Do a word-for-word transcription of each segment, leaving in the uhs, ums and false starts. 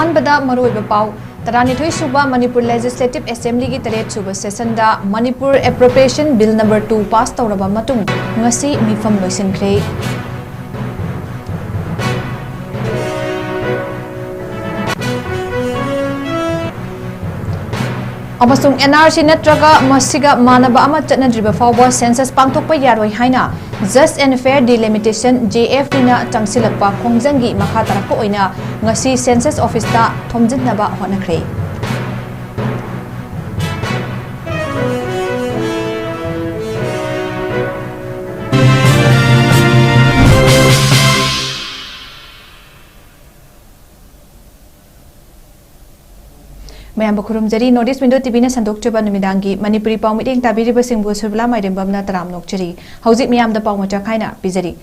ꯑꯍꯥꯟꯕꯗ ꯃꯔꯨꯑꯣꯏꯕ ꯄꯥꯎ꯫ ꯇꯔꯥꯅꯤꯊꯣꯏ ꯁꯨꯕ ꯃꯅꯤꯄꯨꯔ Legislative Assemblyꯒꯤ ꯇꯔꯦꯠ ꯁꯨꯕ sessionꯗ Manipur Appropriation Bill number two pass ꯇꯧꯔꯕ ꯃꯇꯨꯡ ꯉꯁꯤ ꯃꯤꯐꯝ ꯂꯣꯏꯁꯤꯟꯈ꯭ꯔꯦ꯫ ꯑꯃꯁꯨꯡ NRC ꯅꯠꯇ꯭ꯔꯒ ꯃꯁꯤꯒ ꯃꯥꯟꯅꯕ ꯑꯃ ꯆꯠꯅꯗ꯭ꯔꯤꯕ ꯐꯥꯎꯕ census ꯄꯥꯡꯊꯣꯛꯄ ꯌꯥꯔꯣꯏ ꯍꯥꯏꯅ Just and Fair Delimitation, JFDꯅ ꯆꯪꯁꯤꯜꯂꯛꯄ ꯈꯣꯡꯖꯪꯒꯤ ꯃꯈꯥ ꯇꯥꯔꯛꯄ ꯑꯣꯏꯅ ꯉꯁꯤ census officeꯇ ꯊꯣꯝꯖꯤꯟꯅꯕ ꯍꯣꯠꯅꯈ꯭ꯔꯦ꯫ ꯃꯌꯥꯝꯕꯨ ꯈꯨꯔꯨꯝꯖꯔꯤ꯫ North East Window TVꯅ ꯁꯟꯗꯣꯛꯆꯕ ꯅꯨꯃꯤꯗꯥꯡꯒꯤ ꯃꯅꯤꯄꯨꯔꯤ ꯄꯥꯎ ꯃꯤꯠꯌꯦꯡ ꯇꯥꯕꯤꯔꯤꯕꯁꯤꯡꯕꯨ ꯁꯨꯔꯕꯂꯥ ꯃꯥꯏꯔꯦꯝꯕꯝꯅ ꯇꯔꯥꯝꯅ ꯑꯣꯛꯆꯔꯤ꯫ ꯍꯧꯖꯤꯛ ꯃꯤꯌꯥꯝꯗ ꯄꯥꯎ ꯃꯆꯥ ꯈꯥꯏꯅ ꯄꯤꯖꯔꯤ꯫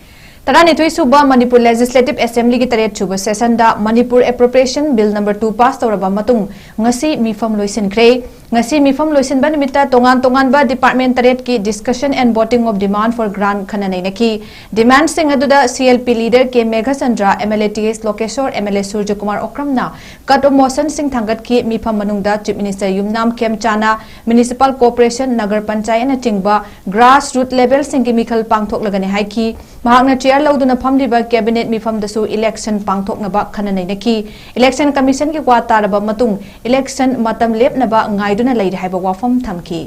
ꯇꯔꯥꯅꯤꯊꯣꯏ ꯁꯨꯕ ꯃꯅꯤꯄꯨꯔ Legislative Assemblyꯒꯤ ꯇꯔꯦꯠ ꯁꯨꯕ sessionꯗ Manipur Appropriation Bill number two pass ꯇꯧꯔꯕ ꯃꯇꯨꯡ ꯉꯁꯤ ꯃꯤꯐꯝ ꯂꯣꯏꯁꯤꯟꯈ꯭ꯔꯦ꯫ ꯉꯁꯤ ꯃꯤꯐꯝ ꯂꯣꯏꯁꯤꯟꯕ ꯅꯨꯃꯤꯠꯇ ꯇꯣꯉꯥꯟ ꯇꯣꯉꯥꯟꯕ department ꯇꯔꯦꯠꯀꯤ Discussion and Voting of Demand for Grant ꯈꯟꯅ ꯅꯩꯅꯈꯤ꯫ Demandꯁꯤꯡ ꯑꯗꯨꯗ CLP leader K Meghachandra, MLA TH ꯂꯣꯀꯦꯁꯣꯔ, MLA ꯁꯨꯔꯖꯀꯨꯃꯥꯔ ꯑꯣꯀ꯭ꯔꯝꯅ cut of motionꯁꯤꯡ ꯊꯥꯡꯒꯠꯈꯤ꯫ ꯃꯤꯐꯝ ꯃꯅꯨꯡꯗ Chief Minister ꯌꯨꯝꯅꯥꯝ ꯈꯦꯝꯆꯥꯅ Municipal Corporation, Nagar ꯄꯟꯆꯥꯌꯠꯅꯆꯤꯡꯕ grass root levelꯁꯤꯡꯒꯤ ꯃꯤꯈꯜ ꯄꯥꯡꯊꯣꯛꯂꯒꯅꯤ ꯍꯥꯏꯈꯤ꯫ ꯃꯍꯥꯛꯅ chair ꯂꯧꯗꯨꯅ ꯐꯝꯂꯤꯕ cabinet ꯃꯤꯐꯝꯗꯁꯨ election ꯄꯥꯡꯊꯣꯛꯅꯕ ꯈꯟꯅ ꯅꯩꯅꯈꯤ꯫ Election Commissionꯒꯤ ꯋꯥ ꯇꯥꯔꯕ ꯃꯇꯨꯡ election ꯃꯇꯝ ꯂꯦꯞꯅꯕ ꯉꯥꯏꯗꯨꯅ ꯂꯩꯔꯦ ꯍꯥꯏꯕ ꯋꯥꯐꯝ ꯊꯝꯈꯤ꯫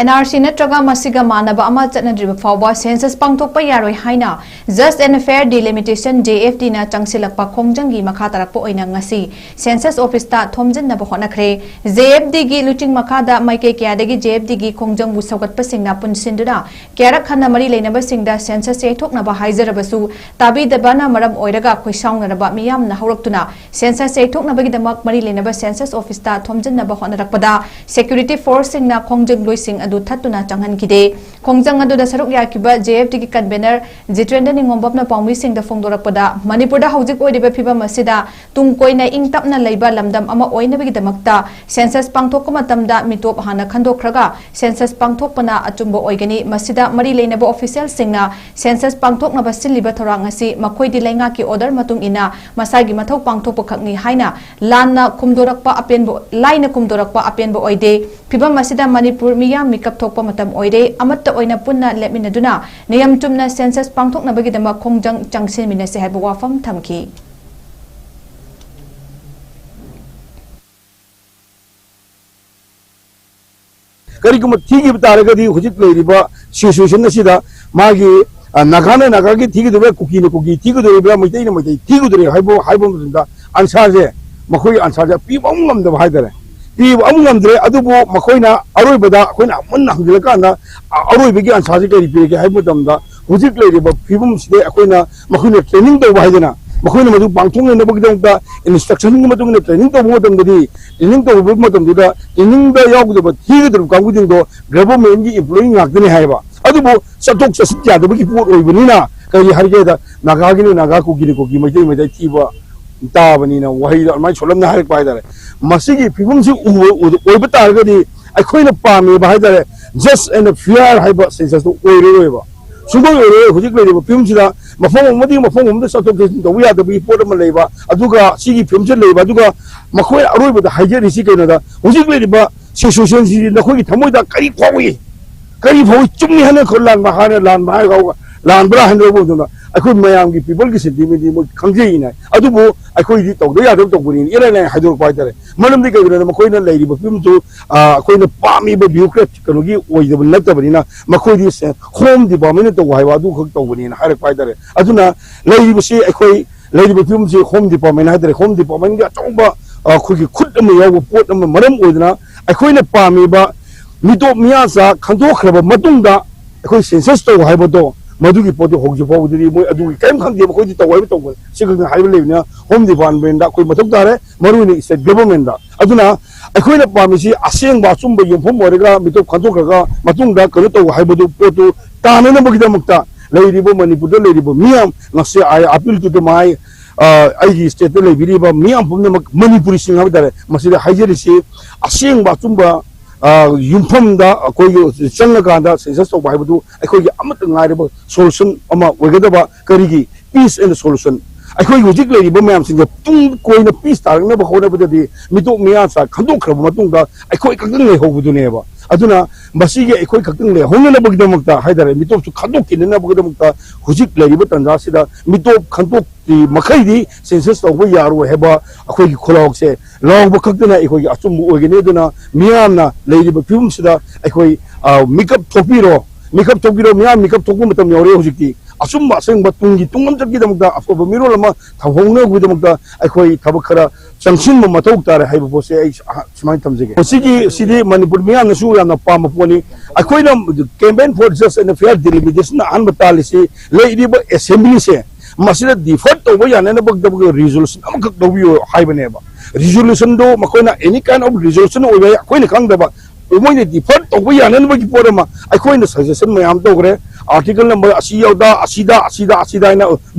NRC ꯅꯠꯇ꯭ꯔꯒ ꯃꯁꯤꯒ ꯃꯥꯟꯅꯕ ꯑꯃ ꯆꯠꯅꯗ꯭ꯔꯤꯕ ꯐꯥꯎꯕ census ꯄꯥꯡꯊꯣꯛꯄ ꯌꯥꯔꯣꯏ ꯍꯥꯏꯅ Just and Fair Delimitation, JFDꯅ ꯆꯪꯁꯤꯜꯂꯛꯄ ꯈꯣꯡꯖꯪꯒꯤ ꯃꯈꯥ ꯇꯥꯔꯛꯄ ꯑꯣꯏꯅ ꯉꯁꯤ census officeꯇ ꯊꯣꯝꯖꯤꯟꯅꯕ ꯍꯣꯠꯅꯈ꯭ꯔꯦ꯫ JFDꯒꯤ ꯂꯨꯆꯤꯡ ꯃꯈꯥꯗ ꯃꯥꯏꯀꯩ ꯀꯌꯥꯗꯒꯤ JFDꯒꯤ ꯈꯣꯡꯖꯪꯕꯨ ꯁꯧꯒꯠꯄꯁꯤꯡꯅ ꯄꯨꯟꯁꯤꯟꯗꯨꯅ ꯀꯌꯥꯔꯛ ꯍꯟꯅ ꯃꯔꯤ ꯂꯩꯅꯕꯁꯤꯡꯗ census ꯌꯩꯊꯣꯛꯅꯕ ꯍꯥꯏꯖꯔꯕꯁꯨ, ꯇꯥꯕꯤꯗꯕꯅ ꯃꯔꯝ ꯑꯣꯏꯔꯒ ꯈꯣꯏꯁꯥꯎꯅꯔꯕ ꯃꯤꯌꯥꯝꯅ ꯍꯧꯔꯛꯇꯨꯅ census ꯌꯩꯊꯣꯛꯅꯕꯒꯤꯗꯃꯛ ꯃꯔꯤ ꯂꯩꯅꯕ census officeꯇ ꯊꯣꯝꯖꯤꯟꯅꯕ ꯍꯣꯠꯅꯔꯛꯄꯗ security forceꯁꯤꯡꯅ ꯈꯣꯡꯖꯪꯂꯣꯏꯁꯤꯡ ꯑꯗꯨ ꯊꯠꯇꯨꯅ ꯆꯪꯍꯟꯈꯤꯗꯦ꯫ ꯈꯣꯡꯖꯪ ꯑꯗꯨꯗ ꯁꯔꯨꯛ ꯌꯥꯈꯤꯕ ꯖꯦ ꯑꯦꯐ ꯇꯤꯒꯤ ꯀꯟꯚꯦꯅꯔ ꯖꯤꯇꯦꯟꯗ꯭ꯔ ꯅꯤꯉꯣꯝꯕꯝꯅ ꯄꯥꯎꯃꯤꯁꯤꯡꯗ ꯐꯣꯡꯗꯣꯔꯛꯄꯗ, ꯃꯅꯤꯄꯨꯔꯗ ꯍꯧꯖꯤꯛ ꯑꯣꯏꯔꯤꯕ ꯐꯤꯕꯝ ꯑꯁꯤꯗ ꯇꯨꯡ ꯀꯣꯏꯅ ꯏꯪ ꯇꯞꯅ ꯂꯩꯕ ꯂꯝꯗꯝ ꯑꯃ ꯑꯣꯏꯅꯕꯒꯤꯗꯃꯛꯇ ꯁꯦꯟꯁꯁ ꯄꯥꯡꯊꯣꯛꯄ ꯃꯇꯝꯗ ꯃꯤꯇꯣꯞ ꯍꯥꯟꯅ ꯈꯟꯗꯣꯛꯈ꯭ꯔꯒ ꯁꯦꯟꯁꯁ ꯄꯥꯡꯊꯣꯛꯄꯅ ꯑꯆꯨꯝꯕ ꯑꯣꯏꯒꯅꯤ꯫ ꯃꯁꯤꯗ ꯃꯔꯤ ꯂꯩꯅꯕ ꯑꯣꯐꯤꯁꯤꯌꯦꯜꯁꯤꯡꯅ ꯁꯦꯟꯁꯁ ꯄꯥꯡꯊꯣꯛꯅꯕ ꯁꯤꯜꯂꯤꯕ ꯊꯧꯔꯥꯡ ꯑꯁꯤ ꯃꯈꯣꯏꯗꯤ ꯂꯩꯉꯥꯛꯀꯤ ꯑꯣꯔꯗꯔ ꯃꯇꯨꯡ ꯏꯟꯅ ꯃꯁꯥꯒꯤ ꯃꯊꯧ ꯄꯥꯡꯊꯣꯛꯄ ꯈꯛꯅꯤ ꯍꯥꯏꯅ ꯂꯥꯟꯅ ꯈꯨꯝꯗꯣꯔꯛꯄ ꯑꯄꯦꯟꯕ, ꯂꯥꯏꯅ ꯈꯨꯝꯗꯣꯔꯛꯄ ꯑꯄꯦꯟꯕ ꯑꯣꯏꯗꯦ꯫ ꯐꯤꯕꯝ ꯑꯁꯤꯗ ꯃꯅꯤꯄꯨꯔ ꯃꯤꯌꯥꯝ ꯃꯤꯀꯞ ꯊꯣꯛꯄ ꯃꯇꯝ ꯑꯣꯏꯔꯦ꯫ ꯑꯃꯠꯇ ꯑꯣꯏꯅ ꯄꯨꯟꯅ ꯂꯦꯞꯃꯤꯟꯅꯗꯨꯅ ꯅꯤꯌꯝ ꯆꯨꯝꯅ ꯁꯦꯟꯁꯁ ꯄꯥꯡꯊꯣꯛꯅꯕꯒꯤꯗꯃꯛ ꯈꯣꯡꯖꯪ ꯆꯪꯁꯤꯟꯃꯤꯟꯅꯁꯤ ꯍꯥꯏꯕ ꯋꯥꯐꯝ ꯊꯝꯈꯤ꯫ ꯀꯔꯤꯒꯨꯝꯕ ꯊꯤꯈꯤꯕ ꯇꯥꯔꯒꯗꯤ ꯍꯧꯖꯤꯛ ꯂꯩꯔꯤꯕ ꯁꯤꯆꯨꯋꯦꯁꯟ ꯑꯁꯤꯗ ꯃꯥꯒꯤ, ꯑ, ꯅꯥꯒꯥꯅ ꯅꯥꯒꯥꯒꯤ ꯊꯤꯒꯗꯧꯔꯤꯕ꯭ꯔꯥ, ꯀꯨꯀꯤꯅ ꯀꯨꯀꯤ ꯊꯤꯒꯗꯧꯔꯤꯕ꯭ꯔꯥ, ꯃꯩꯇꯩꯅ ꯃꯩꯇꯩ ꯊꯤꯒꯗꯧꯔꯤꯕ꯭ꯔꯥ ꯍꯥꯏꯕ, ꯍꯥꯏꯕ ꯃꯇꯝꯗ ꯑꯟꯁꯥꯔꯁꯦ, ꯃꯈꯣꯏꯒꯤ ꯑꯟꯁꯥꯔꯁꯦ ꯄꯤꯕ ꯑꯃ ꯉꯝꯗꯕ ꯍꯥꯏꯇꯥꯔꯦ꯫ ꯄꯤꯕ ꯑꯃ ꯉꯝꯗ꯭ꯔꯦ꯫ ꯑꯗꯨꯕꯨ ꯃꯈꯣꯏꯅ ꯑꯔꯣꯏꯕꯗ ꯑꯩꯈꯣꯏꯅ ꯑꯃꯨꯟꯅ ꯍꯪꯖꯤꯜꯂꯀꯥꯟꯗ, ꯑ-, ꯑꯔꯣꯏꯕꯒꯤ ꯑꯟꯁꯥꯔꯁꯦ ꯀꯔꯤ ꯄꯤꯔꯒꯦ ꯍꯥꯏꯕ ꯃꯇꯝꯗ, ꯍꯧꯖꯤꯛ ꯂꯩꯔꯤꯕ ꯐꯤꯕꯝꯁꯤꯗ ꯑꯩꯈꯣꯏꯅ ꯃꯈꯣꯏꯅ ꯇ꯭ꯔꯦꯅꯤꯡ ꯇꯧꯕ ꯍꯥꯏꯗꯅ, ꯃꯈꯣꯏꯅ ꯃꯗꯨ ꯄꯥꯡꯊꯣꯛꯅꯅꯕꯒꯤꯗꯃꯛꯇ ꯏꯟꯁꯇ꯭ꯔꯛꯁꯟꯒꯤ ꯃꯇꯨꯡ ꯏꯟꯅ ꯇ꯭ꯔꯦꯅꯤꯡ ꯇꯧꯕ ꯃꯇꯝꯗꯗꯤ, ꯇ꯭ꯔꯦꯅꯤꯡ ꯇꯧꯕ ꯃꯇꯝꯗꯨꯗ ꯇ꯭ꯔꯦꯅꯤꯡꯗ ꯌꯥꯎꯒꯗꯕ ꯊꯤꯒꯗꯧꯔꯤꯕ ꯀꯥꯡꯕꯨꯁꯤꯡꯗꯣ ꯒꯚꯔꯟꯃꯦꯟꯒꯤ ꯏꯝꯄ꯭ꯂꯣꯌꯤ ꯉꯥꯛꯇꯅꯤ ꯍꯥꯏꯌꯦꯕ꯫ ꯑꯗꯨꯕꯨ ꯆꯠꯊꯣꯛ ꯆꯠꯁꯤꯟ ꯌꯥꯗꯕꯒꯤ ꯄꯣꯠ ꯑꯣꯏꯕꯅꯤꯅ ꯀꯔꯤ ꯍꯥꯏꯔꯒꯦꯗ, ꯅꯥꯒꯥꯒꯤꯅ ꯅꯥꯒꯥ, ꯀꯨꯀꯤꯅ ꯀꯨꯀꯤ, ꯃꯩꯇꯩ ꯃꯩꯇꯩ ꯊꯤꯕ ꯇꯥꯕꯅꯤꯅ ꯋꯥꯍꯩꯗꯣ ꯑꯗꯨꯃꯥꯏꯅ ꯁꯣꯜꯂꯝꯅ ꯍꯥꯏꯔꯛꯄ ꯍꯥꯏꯇꯥꯔꯦ꯫ ꯃꯁꯤꯒꯤ ꯐꯤꯕꯝꯁꯤ ꯎꯕ, ꯎꯕ, ꯑꯣꯏꯕ ꯇꯥꯔꯒꯗꯤ ꯑꯩꯈꯣꯏꯅ ꯄꯥꯝꯃꯤꯕ ꯍꯥꯏꯇꯥꯔꯦ, ꯖꯁ ꯑꯦꯟ ꯐꯤꯌꯥꯔ ꯍꯥꯏꯕ ꯁꯦꯟꯁꯁꯇꯣ ꯑꯣꯏꯔꯔꯣꯏꯕ꯫ ꯁꯨꯡꯑꯣꯏ ꯑꯣꯏꯔꯔꯣꯏ꯫ ꯍꯧꯖꯤꯛ ꯂꯩꯔꯤꯕ ꯐꯤꯕꯝꯁꯤꯗ ꯃꯐꯝ ꯑꯃꯗꯒꯤ ꯃꯐꯝ ꯑꯃꯗ ꯆꯠꯊꯣꯛ ꯆꯠꯁꯤꯟ ꯇꯧꯕ ꯌꯥꯗꯕꯒꯤ ꯄꯣꯠ ꯑꯃ ꯂꯩꯕ, ꯑꯗꯨꯒ ꯁꯤꯒꯤ ꯐꯤꯕꯝꯁꯤꯗ ꯂꯩꯕ, ꯑꯗꯨꯒ ꯃꯈꯣꯏꯅ ꯑꯔꯣꯏꯕꯗ ꯍꯥꯏꯖꯔꯤꯁꯤ ꯀꯩꯅꯣꯗ, ꯍꯧꯖꯤꯛ ꯂꯩꯔꯤꯕ ꯁꯤꯆꯨꯋꯦꯁꯟꯁꯤ ꯅꯈꯣꯏꯒꯤ ꯊꯃꯣꯏꯗ ꯀꯔꯤ ꯐꯥꯎꯏ? ꯀꯔꯤ ꯐꯥꯎꯏ? ꯆꯨꯝꯃꯤ ꯍꯥꯏꯅ ꯈꯨꯠ ꯂꯥꯟꯕ ꯍꯥꯏꯅ ꯂꯥꯟꯕ ꯍꯥꯏ ꯐꯥꯎꯕ, ꯂꯥꯟꯕ꯭ꯔꯥ ꯍꯥꯏꯅ ꯂꯧꯕ ꯃꯇꯝꯗ ꯑꯩꯈꯣꯏ ꯃꯌꯥꯝꯒꯤ ꯄꯤꯄꯜꯒꯤ ꯁꯦꯟꯇꯤꯃꯦꯟꯗꯤ ꯃꯣꯏ ꯈꯪꯖꯩꯅ꯫ ꯑꯗꯨꯕꯨ ꯑꯩꯈꯣꯏꯗꯤ ꯇꯧꯗ ꯌꯥꯗꯕ ꯇꯧꯕꯅꯤ ꯏꯔꯥꯏ ꯂꯥꯏꯅ ꯍꯥꯏꯗꯣꯔꯛꯄ ꯍꯥꯏꯇꯥꯔꯦ꯫ ꯃꯔꯝꯗꯤ ꯀꯩꯒꯤꯅꯣꯗ ꯃꯈꯣꯏꯅ ꯂꯩꯔꯤꯕ ꯐꯤꯕꯝꯗꯨ, ꯑ, ꯑꯩꯈꯣꯏꯅ ꯄꯥꯝꯃꯤꯕ ꯕ꯭ꯌꯨꯔꯣꯀ꯭ꯔꯦꯠ ꯀꯩꯅꯣꯒꯤ ꯑꯣꯏꯗꯕ ꯅꯠꯇꯕꯅꯤꯅ ꯃꯈꯣꯏꯗꯤ ꯁꯦ-, ꯍꯣꯝ ꯗꯤꯄꯥꯔꯠꯃꯦꯟꯅ ꯇꯧꯕ ꯍꯥꯏꯕ ꯑꯗꯨꯈꯛ ꯇꯧꯕꯅꯦꯅ ꯍꯥꯏꯔꯛꯄ ꯍꯥꯏꯇꯥꯔꯦ꯫ ꯑꯗꯨꯅ ꯂꯩꯔꯤꯕꯁꯤ ꯑꯩꯈꯣꯏ ꯂꯩꯔꯤꯕ ꯐꯤꯕꯝꯁꯤ ꯍꯣꯝ ꯗꯤꯄꯥꯔꯠꯃꯦꯟ ꯍꯥꯏꯇꯥꯔꯦ꯫ ꯍꯣꯝ ꯗꯤꯄꯥꯔꯠꯃꯦꯟꯒꯤ ꯑꯆꯧꯕ, ꯑ, ꯑꯩꯈꯣꯏꯒꯤ ꯈꯨꯠ ꯑꯃ ꯌꯥꯎꯕ ꯄꯣꯠ ꯑꯃ ꯃꯔꯝ ꯑꯣꯏꯗꯅ ꯑꯩꯈꯣꯏꯅ ꯄꯥꯝꯃꯤꯕ ꯃꯤꯇꯣꯞ ꯃꯤꯌꯥꯆꯥ ꯈꯟꯗꯣꯛꯈ꯭ꯔꯕ ꯃꯇꯨꯡꯗ ꯑꯩꯈꯣꯏ ꯁꯦꯟꯁꯁ ꯇꯧ ꯍꯥꯏꯕꯗꯣ ꯃꯗꯨꯒꯤ ꯄꯣꯠꯇꯣ ꯍꯧꯖꯤꯛ ꯐꯥꯎꯕꯗꯗꯤ ꯃꯣꯏ ꯑꯗꯨꯒꯤ ꯀꯔꯤꯝ ꯈꯪꯗꯦꯕ꯫ ꯑꯩꯈꯣꯏꯗꯤ ꯇꯧ ꯍꯥꯏꯕ ꯇꯧꯕ ꯁꯤ ꯈꯛꯇꯪ ꯍꯥꯏꯕ ꯂꯩꯕꯅꯤꯅ ꯍꯣꯝ ꯗꯤꯄꯥꯔꯠꯃꯦꯟꯗ ꯑꯩꯈꯣꯏ ꯃꯊꯧ ꯇꯥꯔꯦ, ꯃꯔꯨꯑꯣꯏꯅ ꯁ꯭ꯇꯦꯠ ꯒꯚꯔꯟꯃꯦꯟꯗ꯫ ꯑꯗꯨꯅ ꯑꯩꯈꯣꯏꯅ ꯄꯥꯝꯃꯤꯁꯤ ꯑꯁꯦꯡꯕ ꯑꯆꯨꯝꯕ ꯌꯨꯝꯐꯝ ꯑꯣꯏꯔꯒ ꯃꯤꯇꯣꯞ ꯈꯟꯗꯣꯛꯈ꯭ꯔꯒ ꯃꯇꯨꯡꯗ ꯀꯩꯅꯣ ꯇꯧꯕ ꯍꯥꯏꯕꯗꯨ ꯄꯣꯠꯇꯨ ꯇꯥꯅꯅꯕꯒꯤꯗꯃꯛꯇ ꯂꯩꯔꯤꯕ ꯃꯅꯤꯄꯨꯔꯗ ꯂꯩꯔꯤꯕ ꯃꯤꯌꯥꯝ, ꯉꯁꯤ I appeal to the my, ꯑ, ꯑꯩꯒꯤ stateꯇ ꯂꯩꯕꯤꯔꯤꯕ ꯃꯤꯌꯥꯝ ꯄꯨꯝꯅꯃꯛ ꯃꯅꯤꯄꯨꯔꯤꯁꯤꯡ ꯍꯥꯏꯕ ꯇꯥꯔꯦ, ꯃꯁꯤꯗ ꯍꯥꯏꯖꯔꯤꯁꯤ ꯑꯁꯦꯡꯕ ꯑꯆꯨꯝꯕ, ꯑ, ꯌꯨꯝꯐꯝꯗ ꯑꯩꯈꯣꯏꯒꯤ ꯆꯪꯉꯀꯥꯟꯗ census ꯇꯧꯕ ꯍꯥꯏꯕꯗꯨ ꯑꯩꯈꯣꯏꯒꯤ ꯑꯃꯠꯇ ꯉꯥꯏꯔꯕ solution ꯑꯃ ꯑꯣꯏꯒꯗꯕ꯫ ꯀꯔꯤꯒꯤ peace and solution? ꯑꯩꯈꯣꯏꯒꯤ ꯍꯧꯖꯤꯛ ꯂꯩꯔꯤꯕ ꯃꯌꯥꯝꯁꯤꯡꯁꯦ ꯇꯨꯡ ꯀꯣꯏꯅ peace ꯇꯥꯔꯛꯅꯕ ꯍꯣꯠꯅꯕꯗꯗꯤ ꯃꯤꯇꯣꯞ ꯃꯤꯌꯥꯝꯁꯥ ꯈꯟꯗꯣꯛꯈ꯭ꯔꯕ ꯃꯇꯨꯡꯗ ꯑꯩꯈꯣꯏ ꯈꯛꯇꯪ ꯂꯩꯍꯧꯕꯗꯨꯅꯦꯕ꯫ ꯑꯗꯨꯅ ꯃꯁꯤꯒꯤ ꯑꯩꯈꯣꯏ ꯈꯛꯇꯪ ꯂꯩꯍꯧꯅꯅꯕꯒꯤꯗꯃꯛꯇ ꯍꯥꯏꯇꯥꯔꯦ, ꯃꯤꯇꯣꯞꯁꯨ ꯈꯟꯗꯣꯛꯈꯤꯅꯅꯕꯒꯤꯗꯃꯛꯇ ꯍꯧꯖꯤꯛ ꯂꯩꯔꯤꯕ ꯇꯥꯟꯖꯥꯁꯤꯗ ꯃꯤꯇꯣꯞ ꯈꯟꯗꯣꯛꯇ꯭ꯔꯤ ꯃꯈꯩꯗꯤ census ꯇꯧꯕ ꯌꯥꯔꯣꯏ ꯍꯥꯏꯕ ꯑꯩꯈꯣꯏꯒꯤ ꯈꯨꯜꯂꯥꯎꯁꯦ ꯂꯥꯎꯕ ꯈꯛꯇꯅ ꯑꯩꯈꯣꯏꯒꯤ ꯑꯆꯨꯝꯕ ꯑꯣꯏꯒꯅꯤ꯫ ꯑꯗꯨꯅ ꯃꯤꯌꯥꯝꯅ ꯂꯩꯔꯤꯕ ꯐꯤꯕꯝꯁꯤꯗ ꯑꯩꯈꯣꯏ, ꯑ, ꯃꯤꯀꯞ ꯊꯣꯛꯄꯤꯔꯣ, ꯃꯤꯀꯞ ꯊꯣꯛꯄꯤꯔꯣ, ꯃꯤꯌꯥꯝ ꯃꯤꯀꯞ ꯊꯣꯛꯄ ꯃꯇꯝ ꯌꯧꯔꯦ ꯍꯧꯖꯤꯛꯇꯤ꯫ ꯑꯆꯨꯝꯕ ꯑꯁꯦꯡꯕ ꯇꯨꯡꯒꯤ ꯇꯨꯡꯂꯝꯆꯠꯀꯤꯗꯃꯛꯇ ꯑꯐꯕ ꯃꯤꯔꯣꯜ ꯑꯃ ꯊꯝꯍꯧꯅꯕꯒꯤꯗꯃꯛꯇ ꯑꯩꯈꯣꯏ ꯊꯕꯛ ꯈꯔ ꯆꯪꯁꯤꯟꯕ ꯃꯊꯧ ꯇꯥꯔꯦ ꯍꯥꯏꯕ ꯄꯣꯠꯁꯦ ꯑꯩ ꯑꯍ-, ꯁꯨꯃꯥꯏꯅ ꯊꯝꯖꯒꯦ꯫ ꯃꯁꯤꯒꯤ, ꯁꯤꯗꯤ ꯃꯅꯤꯄꯨꯔ ꯃꯤꯌꯥꯝꯅꯁꯨ ꯌꯥꯝꯅ ꯄꯥꯝꯕ ꯄꯣꯠꯅꯤ꯫ ꯑꯩꯈꯣꯏꯅ campaign for just and fair delimitation ꯑꯍꯥꯟꯕ ꯇꯥꯜꯂꯤꯁꯤ ꯂꯩꯔꯤꯕ assemblyꯁꯦ ꯃꯁꯤꯗ defer ꯇꯧꯕ ꯌꯥꯅꯅꯕꯒꯤꯗꯃꯛꯇ resolution ꯑꯃꯈꯛ ꯂꯧꯕꯤꯌꯨ ꯍꯥꯏꯕꯅꯦꯕ꯫ Resolutionꯗꯣ ꯃꯈꯣꯏꯅ any kind of resolution ꯑꯣꯏꯕ ꯌꯥꯏ, ꯑꯩꯈꯣꯏꯅ ꯈꯪꯗꯕ꯫ ꯃꯣꯏꯅ defer ꯇꯧꯕ ꯌꯥꯅꯅꯕꯒꯤ ꯄꯣꯠ ꯑꯃ ꯑꯩꯈꯣꯏꯅ suggestion ꯃꯌꯥꯝ ꯇꯧꯈ꯭ꯔꯦ꯫ Article number ꯑꯁꯤ ꯌꯥꯎꯗ, ꯑꯁꯤꯗ, ꯑꯁꯤꯗ, ꯑꯁꯤꯗ ꯍꯥꯏꯅ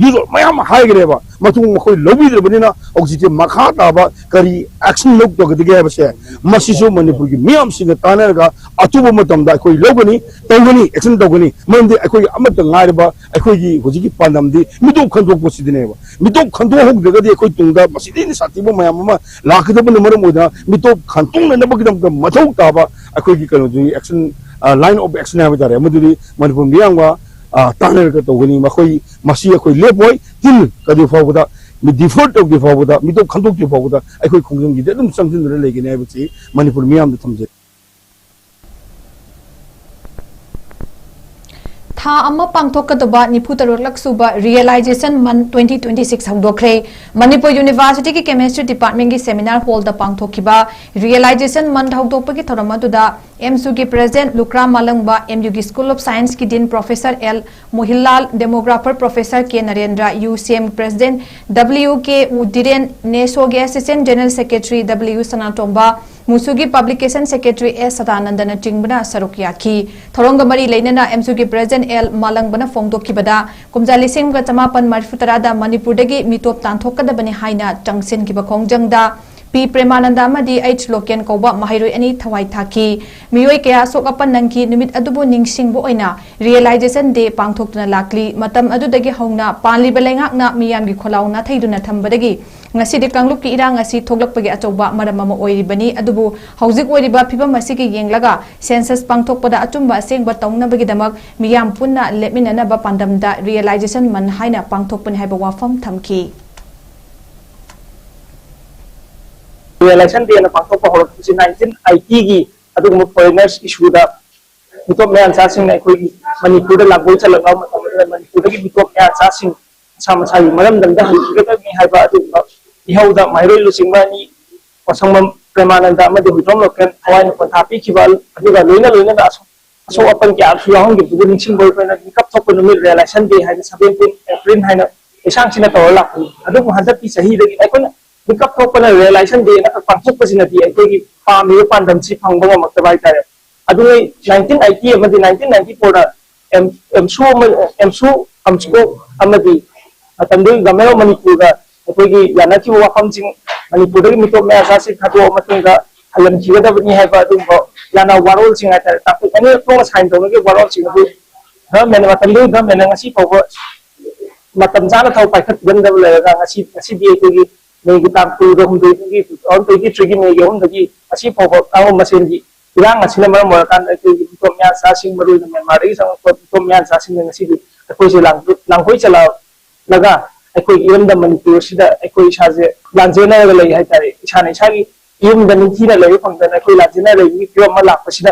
ꯃꯌꯥꯝ ꯍꯥꯏꯈ꯭ꯔꯦꯕ꯫ ꯃꯇꯨꯡ ꯃꯈꯣꯏ ꯂꯧꯕꯤꯗ꯭ꯔꯕꯅꯤꯅ ꯍꯧꯖꯤꯛꯁꯦ ꯃꯈꯥ ꯇꯥꯕ ꯀꯔꯤ action ꯂꯧꯒꯗꯒꯦ ꯍꯥꯏꯕꯁꯦ ꯃꯁꯤꯁꯨ ꯃꯅꯤꯄꯨꯔꯒꯤ ꯃꯤꯌꯥꯝꯁꯤꯡꯒ ꯇꯥꯟꯅꯔꯒ ꯑꯊꯨꯕ ꯃꯇꯝꯗ ꯑꯩꯈꯣꯏ ꯂꯧꯒꯅꯤ, ꯇꯧꯒꯅꯤ, action ꯇꯧꯒꯅꯤ꯫ ꯃꯔꯝꯗꯤ ꯑꯩꯈꯣꯏꯒꯤ ꯑꯃꯠꯇ ꯉꯥꯏꯔꯕ ꯑꯩꯈꯣꯏꯒꯤ ꯍꯧꯖꯤꯛꯀꯤ ꯄꯥꯟꯗꯝꯗꯤ ꯃꯤꯇꯣꯞ ꯈꯟꯗꯣꯛꯄꯁꯤꯗꯅꯦꯕ꯫ ꯃꯤꯇꯣꯞ ꯈꯟꯗꯣꯛꯍꯧꯗ꯭ꯔꯒꯗꯤ ꯑꯩꯈꯣꯏ ꯇꯨꯡꯗ ꯃꯁꯤꯗꯒꯤ ꯍꯦꯟꯅ ꯁꯥꯊꯤꯕ ꯃꯌꯥꯝ ꯑꯃ ꯂꯥꯛꯀꯗꯕꯅ ꯃꯔꯝ ꯑꯣꯏꯗꯅ ꯃꯤꯇꯣꯞ ꯈꯟꯗꯣꯛꯅꯅꯕꯒꯤꯗꯃꯛꯇ ꯃꯊꯧ ꯇꯥꯕ ꯑꯩꯈꯣꯏꯒꯤ ꯀꯩꯅꯣꯗꯨꯒꯤ action, ꯑ, line of action ꯍꯥꯏꯕ ꯇꯥꯔꯦ, ꯃꯗꯨꯗꯤ ꯃꯅꯤꯄꯨꯔ ꯃꯤꯌꯥꯝꯒ, ꯑ, ꯇꯥꯟꯅꯔꯒ ꯇꯧꯒꯅꯤ꯫ ꯃꯈꯣꯏ, ꯃꯁꯤ ꯑꯩꯈꯣꯏ ꯂꯦꯞꯄꯣꯏ꯫ ꯇꯤꯜ ꯀꯗ꯭ꯔꯤ ꯐꯥꯎꯕꯗ, defer ꯇꯧꯗ꯭ꯔꯤ ꯐꯥꯎꯕꯗ, ꯃꯤꯇꯣꯞ ꯈꯟꯗꯣꯛꯇ꯭ꯔꯤ ꯐꯥꯎꯕꯗ ꯑꯩꯈꯣꯏ ꯈꯣꯡꯖꯪꯒꯤꯗꯤ ꯑꯗꯨꯝ ꯆꯪꯁꯤꯟꯗꯨꯅ ꯂꯩꯒꯅꯤ ꯍꯥꯏꯕꯁꯤ ꯃꯅꯤꯄꯨꯔ ꯃꯤꯌꯥꯝꯗ ꯊꯝꯖꯒꯦ꯫ ꯊꯥ ꯑꯃ ꯄꯥꯡꯊꯣꯛꯀꯗꯕ ꯅꯤꯐꯨ ꯇꯔꯨꯛꯂꯛ ꯁꯨꯕ Realization Month twenty twenty six ꯍꯧꯗꯣꯛꯈ꯭ꯔꯦ꯫ Manipur ꯌꯨꯅꯤꯚꯔꯁꯤꯇꯤꯒꯤ Chemistry Departmentꯀꯤ seminar hallꯗ ꯄꯥꯡꯊꯣꯛꯈꯤꯕ Realization Month ꯍꯧꯗꯣꯛꯄꯒꯤ ꯊꯧꯔꯝ ꯑꯗꯨꯗ ꯑꯦꯝꯁꯨꯒꯤ President ꯂꯨꯀ꯭ꯔꯥꯝ ꯃꯥꯂꯪꯕ, ꯑꯦꯝꯌꯨꯒꯤ School of Scienceꯀꯤ Dean Professor L Mohillal, Demographer Professor K Narendra, UCM President W K Udiren, ꯅꯦꯁꯣꯒꯤ Assistant General Secretary W Sanatomba, ꯃꯨꯁꯨꯒꯤ ꯄꯕ꯭ꯂꯤꯀꯦꯁꯟ ꯁꯦꯀ꯭ꯔꯦꯇꯔꯤ ꯑꯦꯁ ꯁꯗꯥꯅꯟꯗꯅꯆꯤꯡꯕꯅ ꯁꯔꯨꯛ ꯌꯥꯈꯤ꯫ ꯊꯧꯔꯝꯒ ꯃꯔꯤ ꯂꯩꯅꯅ ꯑꯦꯝꯁꯨꯒꯤ ꯄ꯭ꯔꯦꯁꯤꯗꯦꯟꯠ ꯑꯦꯜ ꯃꯥꯂꯪꯕꯅ ꯐꯣꯡꯗꯣꯛꯈꯤꯕꯗ, ꯀꯨꯝꯖꯥ ꯂꯤꯁꯤꯡ ꯑꯃꯒ ꯆꯃꯥꯄꯟ ꯃꯔꯤꯐꯨ ꯇꯔꯥꯗ ꯃꯅꯤꯄꯨꯔꯗꯒꯤ ꯃꯤꯇꯣꯞ ꯇꯥꯟꯊꯣꯛꯀꯗꯕꯅꯤ ꯍꯥꯏꯅ ꯆꯪꯁꯤꯟꯈꯤꯕ ꯈꯣꯡꯖꯪꯗ ꯄꯤ ꯄ꯭ꯔꯦꯃꯥꯅꯟꯗ ꯑꯃꯗꯤ ꯑꯩꯆ ꯂꯣꯀꯦꯟ ꯀꯧꯕ ꯃꯍꯩꯔꯣꯏ ꯑꯅꯤ ꯊꯋꯥꯏ ꯊꯥꯈꯤ꯫ ꯃꯤꯑꯣꯏ ꯀꯌꯥ ꯑꯁꯣꯛ ꯑꯄꯟ ꯅꯪꯈꯤ꯫ ꯅꯨꯃꯤꯠ ꯑꯗꯨꯕꯨ ꯅꯤꯡꯁꯤꯡꯕ ꯑꯣꯏꯅ ꯔꯤꯌꯦꯂꯥꯏꯖꯦꯁꯟ ꯗꯦ ꯄꯥꯡꯊꯣꯛꯇꯨꯅ ꯂꯥꯛꯂꯤ꯫ ꯃꯇꯝ ꯑꯗꯨꯗꯒꯤ ꯍꯧꯅ ꯄꯥꯟꯂꯤꯕ ꯂꯩꯉꯥꯛꯅ ꯃꯤꯌꯥꯝꯒꯤ ꯈꯣꯜꯂꯥꯎ ꯅꯥꯊꯩꯗꯨꯅ ꯊꯝꯕꯗꯒꯤ ꯉꯁꯤꯗꯤ ꯀꯥꯡꯂꯨꯞꯀꯤ ꯏꯔꯥꯡ ꯑꯁꯤ ꯊꯣꯛꯂꯛꯄꯒꯤ ꯑꯆꯧꯕ ꯃꯔꯝ ꯑꯃ ꯑꯣꯏꯔꯤꯕꯅꯤ꯫ ꯑꯗꯨꯕꯨ ꯍꯧꯖꯤꯛ ꯑꯣꯏꯔꯤꯕ ꯐꯤꯕꯝ ꯑꯁꯤꯒꯤ ꯌꯦꯡꯂꯒ ꯁꯦꯟꯁꯁ ꯄꯥꯡꯊꯣꯛꯄꯗ ꯑꯆꯨꯝꯕ ꯑꯁꯦꯡꯕ ꯇꯧꯅꯕꯒꯤꯗꯃꯛ ꯃꯤꯌꯥꯝ ꯄꯨꯟꯅ ꯂꯦꯞꯃꯤꯟꯅꯅꯕ ꯄꯥꯟꯗꯝꯗ ꯔꯤꯌꯦꯂꯥꯏꯖꯦꯁꯟ ꯃꯟ ꯍꯥꯏꯅ ꯄꯥꯡꯊꯣꯛꯄꯅꯤ ꯍꯥꯏꯕ ꯋꯥꯐꯝ ꯊꯝꯈꯤ꯫ ꯔꯤꯌꯦꯂꯥꯏꯖꯦꯁꯟ ꯗꯦꯅ ꯄꯥꯡꯊꯣꯛꯄ ꯍꯧꯔꯛꯄꯁꯤ ꯅꯥꯏꯟꯇꯤꯟ ꯑꯩꯠꯇꯤꯒꯤ ꯑꯗꯨꯒꯨꯝꯕ ꯐꯣꯔꯦꯅꯔꯁ ꯏꯁꯨꯗ ꯃꯤꯇꯣꯞ ꯃꯌꯥꯟꯆꯥꯁꯤꯡꯅ ꯑꯩꯈꯣꯏꯒꯤ ꯃꯅꯤꯄꯨꯔꯗ ꯂꯥꯡꯒꯣꯏ ꯆꯜꯂꯛꯂꯕ ꯃꯇꯝ ꯑꯗꯨꯗ ꯃꯅꯤꯄꯨꯔꯗꯒꯤ ꯃꯤꯇꯣꯞ ꯃꯌꯥꯟꯆꯥꯁꯤꯡ ꯃꯁꯥ ꯃꯁꯥꯒꯤ ꯃꯔꯝꯗꯝꯗ ꯍꯟꯈꯤꯒꯗꯕꯅꯤ ꯍꯥꯏꯕ ꯑꯗꯨꯒꯨꯝꯕ ꯏꯍꯧꯗ ꯃꯍꯩꯔꯣꯏ ꯂꯨꯆꯤꯡꯕ ꯑꯅꯤ, ꯄꯣꯠꯁꯪꯕꯝ ꯄ꯭ꯔꯦꯃꯥꯅꯟꯗ ꯑꯃꯗꯤ ꯍꯨꯏꯗ꯭ꯔꯣꯝ ꯂꯣꯀꯦꯟ ꯊꯋꯥꯏꯅ ꯄꯣꯟꯊꯥ ꯄꯤꯈꯤꯕ, ꯑꯗꯨꯒ ꯂꯣꯏꯅ ꯂꯣꯏꯅꯅ ꯑꯁꯣꯛ ꯑꯁꯣꯛ ꯑꯄꯟ ꯀꯌꯥꯁꯨ ꯌꯥꯎꯍꯟꯈꯤꯕꯗꯨꯕꯨ ꯅꯤꯡꯁꯤꯡꯕ ꯑꯣꯏꯅ ꯃꯤꯀꯞ ꯊꯣꯛꯄ ꯅꯨꯃꯤꯠ ꯔꯤꯌꯦꯂꯥꯏꯖꯦꯁꯟ ꯗꯦ ꯍꯥꯏꯅ ꯁꯚꯦꯟꯇꯤꯟ ꯑꯦꯄ꯭ꯔꯤꯜ ꯍꯥꯏꯅ ꯂꯩꯁꯥꯡꯁꯤꯟꯅ ꯇꯧꯔ ꯂꯥꯛꯄꯅꯤ꯫ ꯑꯗꯨꯕꯨ ꯍꯟꯗꯛꯀꯤ ꯆꯍꯤꯗꯒꯤ ꯑꯩꯈꯣꯏꯅ ꯃꯤꯀꯞ ꯊꯣꯛꯄꯅ ꯔꯤꯌꯦꯂꯥꯏꯖꯦꯁꯟ ꯗꯦꯅ ꯈꯛ ꯄꯥꯡꯊꯣꯛꯄꯁꯤꯅꯗꯤ ꯑꯩꯈꯣꯏꯒꯤ ꯄꯥꯝꯃꯤꯕ ꯄꯥꯟꯗꯝꯁꯤ ꯐꯪꯕ ꯉꯝꯃꯛꯇꯕ ꯍꯥꯏꯇꯥꯔꯦ꯫ ꯑꯗꯨꯅ ꯅꯥꯏꯟꯇꯤꯟ ꯑꯩꯠꯇꯤ ꯑꯃꯗꯤ ꯅꯥꯏꯟꯇꯤꯟ ꯅꯥꯏꯟꯇꯤ ꯐꯣꯔꯗ ꯑꯦꯝ ꯑꯦꯝꯁꯨ ꯑꯃ ꯑꯦꯝꯁꯨ ꯑꯝꯁꯨꯀꯣꯛ ꯑꯃꯗꯤ ꯃꯇꯝꯗꯨꯒꯤ ꯒꯚꯔꯟꯃꯦꯟ ꯑꯣꯐ ꯃꯅꯤꯄꯨꯔꯒ ꯑꯩꯈꯣꯏꯒꯤ ꯌꯥꯅꯈꯤꯕ ꯋꯥꯐꯝꯁꯤꯡ, ꯃꯅꯤꯄꯨꯔꯗꯒꯤ ꯃꯤꯇꯣꯞ ꯃꯌꯥꯟꯆꯥꯁꯤꯡ ꯊꯥꯗꯣꯛꯑ ꯃꯇꯨꯡꯗ ꯍꯜꯍꯟꯈꯤꯒꯗꯕꯅꯤ ꯍꯥꯏꯕ ꯑꯗꯨꯒꯨꯝꯕ ꯌꯥꯅ ꯋꯥꯔꯣꯜꯁꯤꯡ ꯍꯥꯏꯇꯥꯔꯦ, ꯇꯥꯡꯀꯛ ꯑꯅꯤꯔꯛ ꯊꯣꯛꯅ ꯁꯥꯏꯟ ꯇꯧꯅꯈꯤꯕ ꯋꯥꯔꯣꯜꯁꯤꯡ ꯑꯗꯨ ꯒꯚꯔꯟꯃꯦꯟ, ꯃꯇꯝꯗꯨꯒꯤ ꯒꯚꯔꯟꯃꯦꯟꯅ ꯉꯁꯤ ꯐꯥꯎꯕ ꯃꯇꯝ ꯆꯥꯅ ꯊꯧ ꯄꯥꯏꯈꯠꯄꯤꯔꯝꯗꯕ ꯂꯩꯔꯒ ꯉꯁꯤ ꯉꯁꯤꯗꯤ ꯑꯩꯈꯣꯏꯒꯤ ꯃꯦꯒꯤ ꯇꯥꯡ ꯀꯨꯟꯒ ꯍꯨꯝꯗꯣꯏꯗꯒꯤ ꯇꯨ ꯊꯥꯎꯖꯟ ꯇ꯭ꯋꯦꯟꯇꯤ ꯊ꯭ꯔꯤꯒꯤ ꯃꯦꯒꯤ ꯑꯍꯨꯝꯗꯒꯤ ꯉꯁꯤ ꯐꯥꯎꯕ ꯀꯥꯡꯂꯨꯞ ꯃꯁꯦꯟꯒꯤ ꯏꯔꯥꯡ ꯑꯁꯤꯅ ꯃꯔꯝ ꯑꯣꯏꯔꯀꯥꯟꯗ ꯑꯩꯈꯣꯏꯒꯤ ꯃꯤꯇꯣꯞ ꯃꯌꯥꯟꯆꯥꯁꯤꯡ, ꯃꯔꯨꯑꯣꯏꯅ ꯃ꯭ꯌꯥꯟꯃꯥꯔꯗꯒꯤ ꯆꯪꯂꯛꯄ ꯃꯤꯇꯣꯞ ꯃꯌꯥꯟꯆꯥꯁꯤꯡꯅ ꯉꯁꯤꯗꯤ ꯑꯩꯈꯣꯏꯁꯦ ꯂꯥꯡ-, ꯂꯥꯡꯒꯣꯏ ꯆꯠꯂꯛꯂꯒ ꯑꯩꯈꯣꯏꯒꯤ ꯏꯔꯝꯗꯝ ꯃꯅꯤꯄꯨꯔ ꯑꯁꯤꯗ ꯑꯩꯈꯣꯏ ꯏꯁꯥꯁꯦ ꯂꯥꯟꯖꯦꯟꯅꯔꯒ ꯂꯩ ꯍꯥꯏꯇꯥꯔꯦ꯫ ꯏꯁꯥꯅ ꯏꯁꯥꯒꯤ ꯌꯨꯝꯗ ꯅꯤꯡꯊꯤꯅ ꯂꯩꯕ ꯐꯪꯗꯅ ꯑꯩꯈꯣꯏ ꯂꯥꯟꯖꯦꯟꯅ ꯂꯩꯕꯒꯤ ꯐꯤꯕꯝ ꯑꯃ ꯂꯥꯛꯄꯁꯤꯅ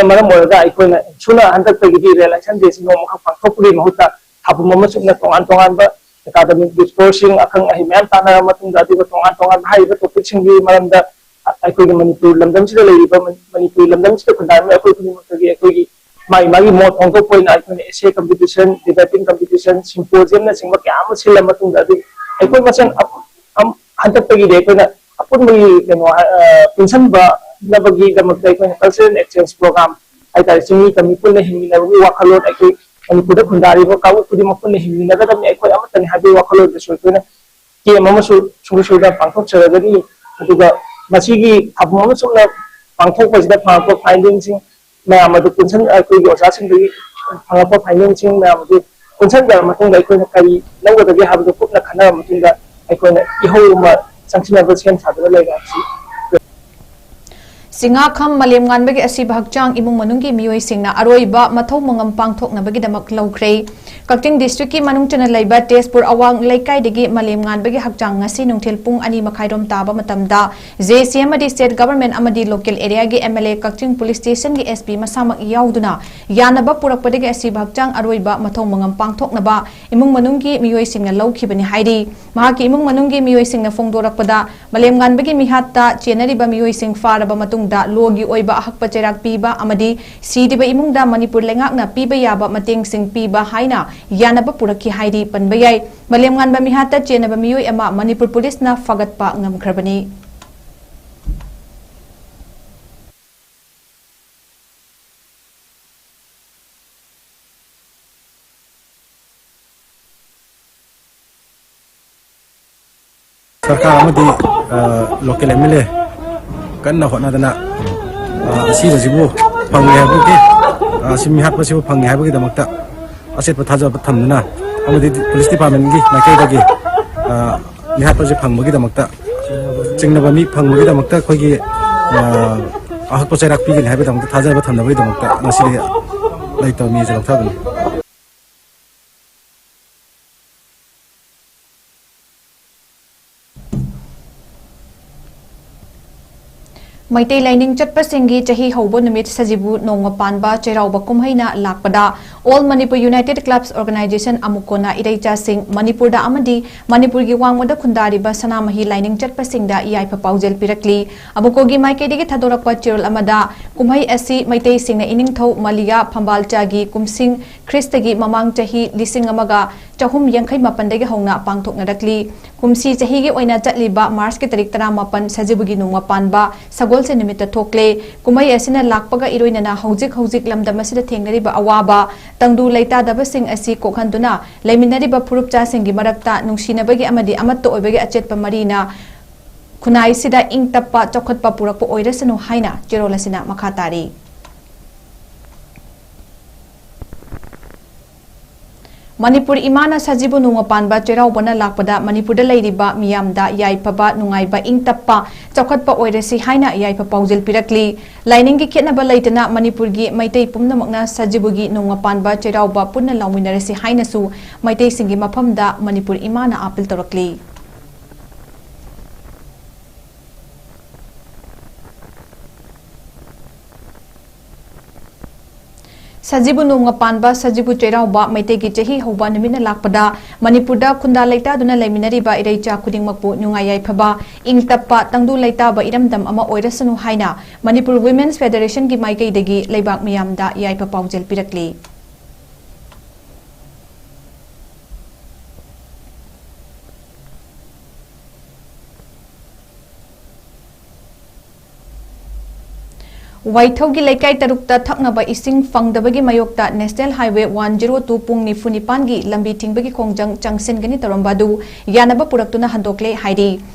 ꯃꯔꯝ ꯑꯣꯏꯔꯒ ꯑꯩꯈꯣꯏꯅ ꯁꯨꯅ ꯍꯟꯗꯛꯇꯒꯤꯗꯤ ꯔꯤꯌꯦꯂꯥꯏꯖꯦꯁꯟ ꯗꯦꯁꯤ ꯅꯣꯡꯃꯈꯛ ꯄꯥꯡꯊꯣꯛꯄꯒꯤ ꯃꯍꯨꯠꯇ ꯊꯥꯕꯨꯝ ꯑꯃ ꯆꯨꯞꯅ ꯇꯣꯉꯥꯟ ꯇꯣꯉꯥꯟꯕ ꯑꯦꯀꯥꯗꯃꯤꯛ ꯔꯤꯁꯣꯔꯁꯁꯤꯡ, ꯑꯈꯪ ꯑꯍꯩ ꯃꯌꯥꯝ ꯇꯥꯟꯅꯔꯕ ꯃꯇꯨꯡꯗ, ꯑꯗꯨꯒ ꯇꯣꯉꯥꯟ ꯇꯣꯉꯥꯟꯕ ꯍꯥꯏꯔꯤꯕ ꯇꯣꯄꯤꯛꯁꯤꯡꯒꯤ ꯃꯔꯝꯗ ꯑꯩꯈꯣꯏꯒꯤ ꯃꯅꯤꯄꯨꯔ ꯂꯝꯗꯝꯁꯤꯗ ꯂꯩꯔꯤꯕ, ꯃꯅꯤꯄꯨꯔꯤ ꯂꯝꯗꯝꯁꯤꯗ ꯈꯨꯟꯗꯥꯔꯤꯕ ꯑꯩꯈꯣꯏ ꯈꯨꯗꯤꯡꯃꯛꯇꯒꯤ ꯑꯩꯈꯣꯏꯒꯤ ꯃꯥꯒꯤ ꯃꯥꯒꯤ ꯃꯣꯠ ꯐꯣꯡꯗꯣꯛꯄ ꯑꯣꯏꯅ ꯑꯩꯈꯣꯏꯅ essay competition, debating competition, symposium ꯅꯆꯤꯡꯕ ꯀꯌꯥ ꯑꯃ ꯁꯤꯜꯂ ꯃꯇꯨꯡꯗ, ꯑꯗꯨ ꯑꯩꯈꯣꯏ ꯃꯁꯦꯟ ꯑꯝ-, ꯑꯝ-, ꯍꯟꯗꯛꯇꯒꯤꯗꯤ ꯑꯩꯈꯣꯏꯅ ꯑꯄꯨꯟꯕ ꯄꯨꯟꯕꯒꯤ ꯀꯩꯅꯣ, ꯑ, ꯄꯨꯟꯁꯤꯟꯕꯅꯕꯒꯤꯗꯃꯛꯇ ꯑꯩꯈꯣꯏꯅ cultural exchange program ꯍꯥꯏꯇꯥꯔꯦ, ꯆꯤꯡꯃꯤ ꯇꯝꯃꯤ ꯄꯨꯟꯅ ꯍꯤꯡꯃꯤꯟꯅꯕꯒꯤ ꯋꯥꯈꯜꯂꯣꯟ, ꯑꯩꯈꯣꯏ ꯃꯅꯤꯄꯨꯔꯗ ꯈꯨꯟꯗꯥꯔꯤꯕ ꯀꯥꯡꯂꯨꯞ ꯈꯨꯗꯤꯡꯃꯛ ꯄꯨꯟꯅ ꯍꯤꯡꯃꯤꯟꯅꯒꯗꯕꯅꯤ, ꯑꯩꯈꯣꯏ ꯑꯃꯠꯇꯅꯤ ꯍꯥꯏꯕꯒꯤ ꯋꯥꯈꯜꯂꯣꯟꯗꯨꯁꯨ ꯑꯩꯈꯣꯏꯅ ꯀꯦꯝ ꯑꯃꯁꯨ ꯁꯨꯡꯁꯣꯏ ꯁꯣꯏꯗꯅ ꯄꯥꯡꯊꯣꯛꯆꯔꯒꯅꯤ꯫ ꯑꯗꯨꯒ ꯃꯁꯤꯒꯤ ꯊꯧꯔꯝ ꯑꯃ ꯆꯨꯝꯅ ꯄꯥꯡꯊꯣꯛꯄꯁꯤꯗ ꯐꯪꯂꯛꯄ findingꯁꯤꯡ ꯃꯌꯥꯝ ꯑꯗꯨ ꯄꯨꯟꯁꯤꯟ-, ꯑꯩꯈꯣꯏꯒꯤ ꯑꯣꯖꯥꯁꯤꯡꯗꯒꯤ ꯐꯪꯂꯛꯄ findingꯁꯤꯡ ꯃꯌꯥꯝ ꯑꯗꯨ ꯄꯨꯟꯁꯤꯟꯖꯔꯕ ꯃꯇꯨꯡꯗ ꯑꯩꯈꯣꯏꯅ ꯀꯔꯤ ꯂꯧꯒꯗꯒꯦ ꯍꯥꯏꯕꯗꯨ ꯀꯨꯞꯅ ꯈꯟꯅꯔꯕ ꯃꯇꯨꯡꯗ ꯑꯩꯈꯣꯏꯅ ꯏꯍꯧ ꯑꯃ ꯆꯪꯁꯤꯟꯅꯕ ꯁꯦꯝ ꯁꯥꯗꯨꯅ ꯂꯩꯔꯦ ꯍꯥꯏꯕꯁꯤ꯫ ꯁꯤꯡꯉꯥꯈꯝ ꯃꯥꯂꯦꯝꯉꯥꯟꯕꯒꯤ ꯑꯁꯤꯕ ꯍꯛꯆꯥꯡ ꯏꯃꯨꯡ ꯃꯅꯨꯡꯒꯤ ꯃꯤꯑꯣꯏꯁꯤꯡꯅ ꯑꯔꯣꯏꯕ ꯃꯊꯧ ꯃꯉꯝ ꯄꯥꯡꯊꯣꯛꯅꯕꯒꯤꯗꯃꯛ ꯂꯧꯈ꯭ꯔꯦ꯫ ꯀꯛꯆꯤꯡ districtꯀꯤ ꯃꯅꯨꯡ ꯆꯟꯅ ꯂꯩꯕ ꯇꯦꯖꯄꯨꯔ ꯑꯋꯥꯡ ꯂꯩꯀꯥꯏꯗꯒꯤ ꯃꯥꯂꯦꯝꯉꯥꯟꯕꯒꯤ ꯍꯛꯆꯥꯡ ꯉꯁꯤ ꯅꯨꯡꯊꯤꯜ ꯄꯨꯡ ꯑꯅꯤ ꯃꯈꯥꯏꯔꯣꯝ ꯇꯥꯕ ꯃꯇꯝꯗ J C ꯑꯃꯗꯤ state government ꯑꯃꯗꯤ local areaꯒꯤ M L A, Kakching police stationꯒꯤ S P ꯃꯁꯥꯃꯛ ꯌꯥꯎꯗꯨꯅ ꯌꯥꯅꯕ ꯄꯨꯔꯛꯄꯗꯒꯤ ꯑꯁꯤꯕ ꯍꯛꯆꯥꯡ ꯑꯔꯣꯏꯕ ꯃꯊꯧ ꯃꯉꯝ ꯄꯥꯡꯊꯣꯛꯅꯕ ꯏꯃꯨꯡ ꯃꯅꯨꯡꯒꯤ ꯃꯤꯑꯣꯏꯁꯤꯡꯅ ꯂꯧꯈꯤꯕꯅꯤ ꯍꯥꯏꯔꯤ꯫ ꯃꯍꯥꯛꯀꯤ ꯏꯃꯨꯡ ꯃꯅꯨꯡꯒꯤ ꯃꯤꯑꯣꯏꯁꯤꯡꯅ ꯐꯣꯡꯗꯣꯔꯛꯄꯗ, ꯃꯥꯂꯦꯝꯉꯥꯟꯕꯒꯤ ꯃꯤꯍꯥꯠꯇ ꯆꯦꯟꯅꯔꯤꯕ ꯃꯤꯑꯣꯏꯁꯤꯡ ꯐꯥꯔꯕ ꯃꯇꯨꯡꯗ ꯂꯣꯒꯤ ꯑꯣꯏꯕ ꯑꯍꯛꯄ ꯆꯩꯔꯥꯛ ꯄꯤꯕ ꯑꯃꯗꯤ ꯁꯤꯔꯤꯕ ꯏꯃꯨꯡꯗ ꯃꯅꯤꯄꯨꯔ ꯂꯩꯉꯥꯛꯅ ꯄꯤꯕ ꯌꯥꯕ ꯃꯇꯦꯡꯁꯤꯡ ꯄꯤꯕ ꯍꯥꯏꯅ ꯌꯥꯅꯕ ꯄꯨꯔꯛꯈꯤ ꯍꯥꯏꯗꯤ ꯄꯟꯕ ꯌꯥꯏ꯫ ꯃꯥꯂꯦꯝꯉꯥꯟꯕ ꯃꯤꯍꯥꯠꯇ ꯆꯦꯟꯅꯕ ꯃꯤꯑꯣꯏ ꯑꯃ ꯃꯅꯤꯄꯨꯔ policeꯅ ꯐꯥꯒꯠꯄ ꯉꯝꯈ꯭ꯔꯕꯅꯤ꯫ ꯁꯔꯀꯥꯔ ꯑꯃꯗꯤ, ꯑ, local M L A ꯀꯟꯅ ꯍꯣꯠꯅꯗꯅ, ꯑ, ꯑꯁꯤꯕꯁꯤꯕꯨ ꯐꯪꯉꯦ ꯍꯥꯏꯕꯒꯤ, ꯑ, ꯑꯁꯤ ꯃꯤꯍꯥꯠꯄꯁꯤꯕꯨ ꯐꯪꯉꯦ ꯍꯥꯏꯕꯒꯤꯗꯃꯛꯇ ꯑꯆꯦꯠꯄ ꯊꯥꯖꯕ ꯊꯝꯗꯨꯅ ꯑꯃꯗꯤ police departmentꯀꯤ ꯃꯥꯏꯀꯩꯗꯒꯤ, ꯑ, ꯃꯤꯍꯥꯠꯄꯁꯦ ꯐꯪꯕꯒꯤꯗꯃꯛꯇ, ꯆꯤꯡꯅꯕ ꯃꯤ ꯐꯪꯕꯒꯤꯗꯃꯛꯇ ꯑꯩꯈꯣꯏꯒꯤ, ꯑ, ꯑꯍꯛꯄ ꯆꯩꯔꯥꯛ ꯄꯤꯒꯅꯤ ꯍꯥꯏꯕꯒꯤꯗꯃꯛꯇ ꯊꯥꯖꯕ ꯊꯝꯅꯕꯒꯤꯗꯃꯛꯇ ꯉꯁꯤꯗꯤ ꯂꯩꯇꯕ ꯃꯤꯁꯦ ꯂꯧꯊꯕꯅꯤ꯫ ꯃꯩꯇꯩ ꯂꯥꯏꯅꯤꯡ ꯆꯠꯄꯁꯤꯡꯒꯤ ꯆꯍꯤ ꯍꯧꯕ ꯅꯨꯃꯤꯠ ꯁꯖꯤꯕꯨ ꯅꯣꯡꯃ ꯄꯥꯟꯕ ꯆꯩꯔꯥꯎꯕ ꯀꯨꯝꯍꯩꯅ ꯂꯥꯛꯄꯗ All Manipur United Clubs Organisation, ꯑꯃꯨꯀꯣꯅ ꯏꯔꯩꯆꯥꯁꯤꯡ, ꯃꯅꯤꯄꯨꯔꯗ ꯑꯃꯗꯤ ꯃꯅꯤꯄꯨꯔꯒꯤ ꯋꯥꯡꯃꯗ ꯈꯨꯟꯗꯥꯔꯤꯕ ꯁꯅꯥꯃꯍꯤ ꯂꯥꯏꯅꯤꯡ ꯆꯠꯄꯁꯤꯡꯗ ꯌꯥꯏꯐ ꯄꯥꯎꯖꯦꯜ ꯄꯤꯔꯛꯂꯤ꯫ ꯑꯃꯨꯀꯣꯒꯤ ꯃꯥꯏꯀꯩꯗꯒꯤ ꯊꯥꯗꯣꯔꯛꯄ ꯆꯦꯔꯣꯜ ꯑꯃꯗ, ꯀꯨꯝꯍꯩ ꯑꯁꯤ ꯃꯩꯇꯩꯁꯤꯡꯅ ꯏꯅꯤꯡꯊꯧ ꯃꯂꯤꯌꯥ ꯐꯝꯕꯥꯜꯆꯥꯒꯤ ꯀꯨꯝꯁꯤꯡ ꯈ꯭ꯔꯤꯁꯇꯒꯤ ꯃꯃꯥꯡ ꯆꯍꯤ ꯂꯤꯁꯤꯡ ꯑꯃꯒ ꯆꯍꯨꯝ ꯌꯥꯡꯈꯩ ꯃꯥꯄꯟꯗꯒꯤ ꯍꯧꯅ ꯄꯥꯡꯊꯣꯛꯅꯔꯛꯂꯤ꯫ ꯀꯨꯝꯁꯤ ꯆꯍꯤꯒꯤ ꯑꯣꯏꯅ ꯆꯠꯂꯤꯕ ꯃꯥꯔꯆꯀꯤ ꯇꯥꯔꯤꯛ ꯇꯔꯥꯃꯥꯄꯟ ꯁꯖꯤꯕꯨꯒꯤ ꯅꯣꯡꯃ ꯄꯥꯟꯕ ꯁꯒꯣꯜꯁꯦꯟ ꯅꯨꯃꯤꯠꯇ ꯊꯣꯛꯂꯦ꯫ ꯀꯨꯝꯍꯩ ꯑꯁꯤꯅ ꯂꯥꯛꯄꯒ ꯏꯔꯣꯏꯅꯅ ꯍꯧꯖꯤꯛ ꯍꯧꯖꯤꯛ ꯂꯝꯗꯝ ꯑꯁꯤꯗ ꯊꯦꯡꯅꯔꯤꯕ ꯑꯋꯥꯕ, ꯇꯪꯗꯨ ꯂꯩꯇꯥꯗꯕꯁꯤꯡ ꯑꯁꯤ ꯀꯣꯛꯍꯟꯗꯨꯅ ꯂꯩꯃꯤꯟꯅꯔꯤꯕ ꯐꯨꯔꯨꯞꯆꯥꯁꯤꯡꯒꯤ ꯃꯔꯛꯇ ꯅꯨꯡꯁꯤꯅꯕꯒꯤ ꯑꯃꯗꯤ ꯑꯃꯠꯇ ꯑꯣꯏꯕꯒꯤ ꯑꯆꯦꯠꯄ ꯃꯔꯤꯅ ꯈꯨꯟꯅꯥꯏꯁꯤꯗ ꯏꯪ ꯇꯞꯄ ꯆꯥꯎꯈꯠꯄ ꯄꯨꯔꯛꯄ ꯑꯣꯏꯔꯁꯅꯨ ꯍꯥꯏꯅ ꯆꯦꯔꯣꯜ ꯑꯁꯤꯅ ꯃꯈꯥ ꯇꯥꯔꯤ꯫ ꯃꯅꯤꯄꯨꯔ ꯏꯃꯥꯅ ꯁꯖꯤꯕꯨ ꯅꯣꯡꯃ ꯄꯥꯟꯕ ꯆꯩꯔꯥꯎꯕꯅ ꯂꯥꯛꯄꯗ ꯃꯅꯤꯄꯨꯔꯗ ꯂꯩꯔꯤꯕ ꯃꯤꯌꯥꯝꯗ ꯌꯥꯏꯐꯕ, ꯅꯨꯡꯉꯥꯏꯕ, ꯏꯪ ꯇꯞꯄ, ꯆꯥꯎꯈꯠꯄ ꯑꯣꯏꯔꯁꯤ ꯍꯥꯏꯅ ꯌꯥꯏꯐ ꯄꯥꯎꯖꯦꯜ ꯄꯤꯔꯛꯂꯤ꯫ ꯂꯥꯏꯅꯤꯡꯒꯤ ꯈꯦꯠꯅꯕ ꯂꯩꯇꯅ ꯃꯅꯤꯄꯨꯔꯒꯤ ꯃꯩꯇꯩ ꯄꯨꯝꯅꯃꯛꯅ ꯁꯖꯤꯕꯨꯒꯤ ꯅꯣꯡꯃ ꯄꯥꯟꯕ ꯆꯩꯔꯥꯎꯕ ꯄꯨꯟꯅ ꯂꯥꯎꯃꯤꯟꯅꯔꯁꯤ ꯍꯥꯏꯅꯁꯨ ꯃꯩꯇꯩꯁꯤꯡꯒꯤ ꯃꯐꯝꯗ ꯃꯅꯤꯄꯨꯔ ꯏꯃꯥꯅ ꯑꯥꯄꯤꯜ ꯇꯧꯔꯛꯂꯤ꯫ ꯁꯖꯤꯕꯨ ꯅꯣꯡꯃ ꯄꯥꯟꯕ ꯁꯖꯤꯕꯨ ꯆꯩꯔꯥꯎꯕ ꯃꯩꯇꯩꯒꯤ ꯆꯍꯤ ꯍꯧꯕ ꯅꯨꯃꯤꯠꯅ ꯂꯥꯛꯄꯗ ꯃꯅꯤꯄꯨꯔꯗ ꯈꯨꯟꯗꯥ ꯂꯩꯇꯥꯗꯨꯅ ꯂꯩꯃꯤꯟꯅꯔꯤꯕ ꯏꯔꯩꯆꯥ ꯈꯨꯗꯤꯡꯃꯛꯄꯨ ꯅꯨꯡꯉꯥꯏ ꯌꯥꯏꯐꯕ, ꯏꯪ ꯇꯞꯄ, ꯇꯪꯗꯨ ꯂꯩꯇꯥꯕ ꯏꯔꯝꯗꯝ ꯑꯃ ꯑꯣꯏꯔꯁꯅꯨ ꯍꯥꯏꯅ ꯃꯅꯤꯄꯨꯔ ꯋꯤꯃꯦꯟꯁ ꯐꯦꯗꯔꯦꯁꯟꯒꯤ ꯃꯥꯏꯀꯩꯗꯒꯤ ꯂꯩꯕꯥꯛ ꯃꯤꯌꯥꯝꯗ ꯌꯥꯏꯐ ꯄꯥꯎꯖꯦꯜ ꯄꯤꯔꯛꯂꯤ꯫ ꯋꯥꯏꯊꯧꯒꯤ ꯂꯩꯀꯥꯏ ꯇꯔꯨꯛꯇ ꯊꯛꯅꯕ ꯏꯁꯤꯡ ꯐꯪꯗꯕꯒꯤ ꯃꯥꯌꯣꯛꯇ National Highway one zero two ꯄꯨꯡ ꯅꯤꯐꯨ ꯅꯤꯄꯥꯟꯒꯤ ꯂꯝꯕꯤ ꯊꯤꯡꯕꯒꯤ ꯈꯣꯡꯖꯪ ꯆꯪꯁꯤꯟꯒꯅꯤ ꯇꯧꯔꯝꯕ ꯑꯗꯨ ꯌꯥꯅꯕ ꯄꯨꯔꯛꯇꯨꯅ ꯍꯟꯗꯣꯛꯂꯦ ꯍꯥꯏꯔꯤ꯫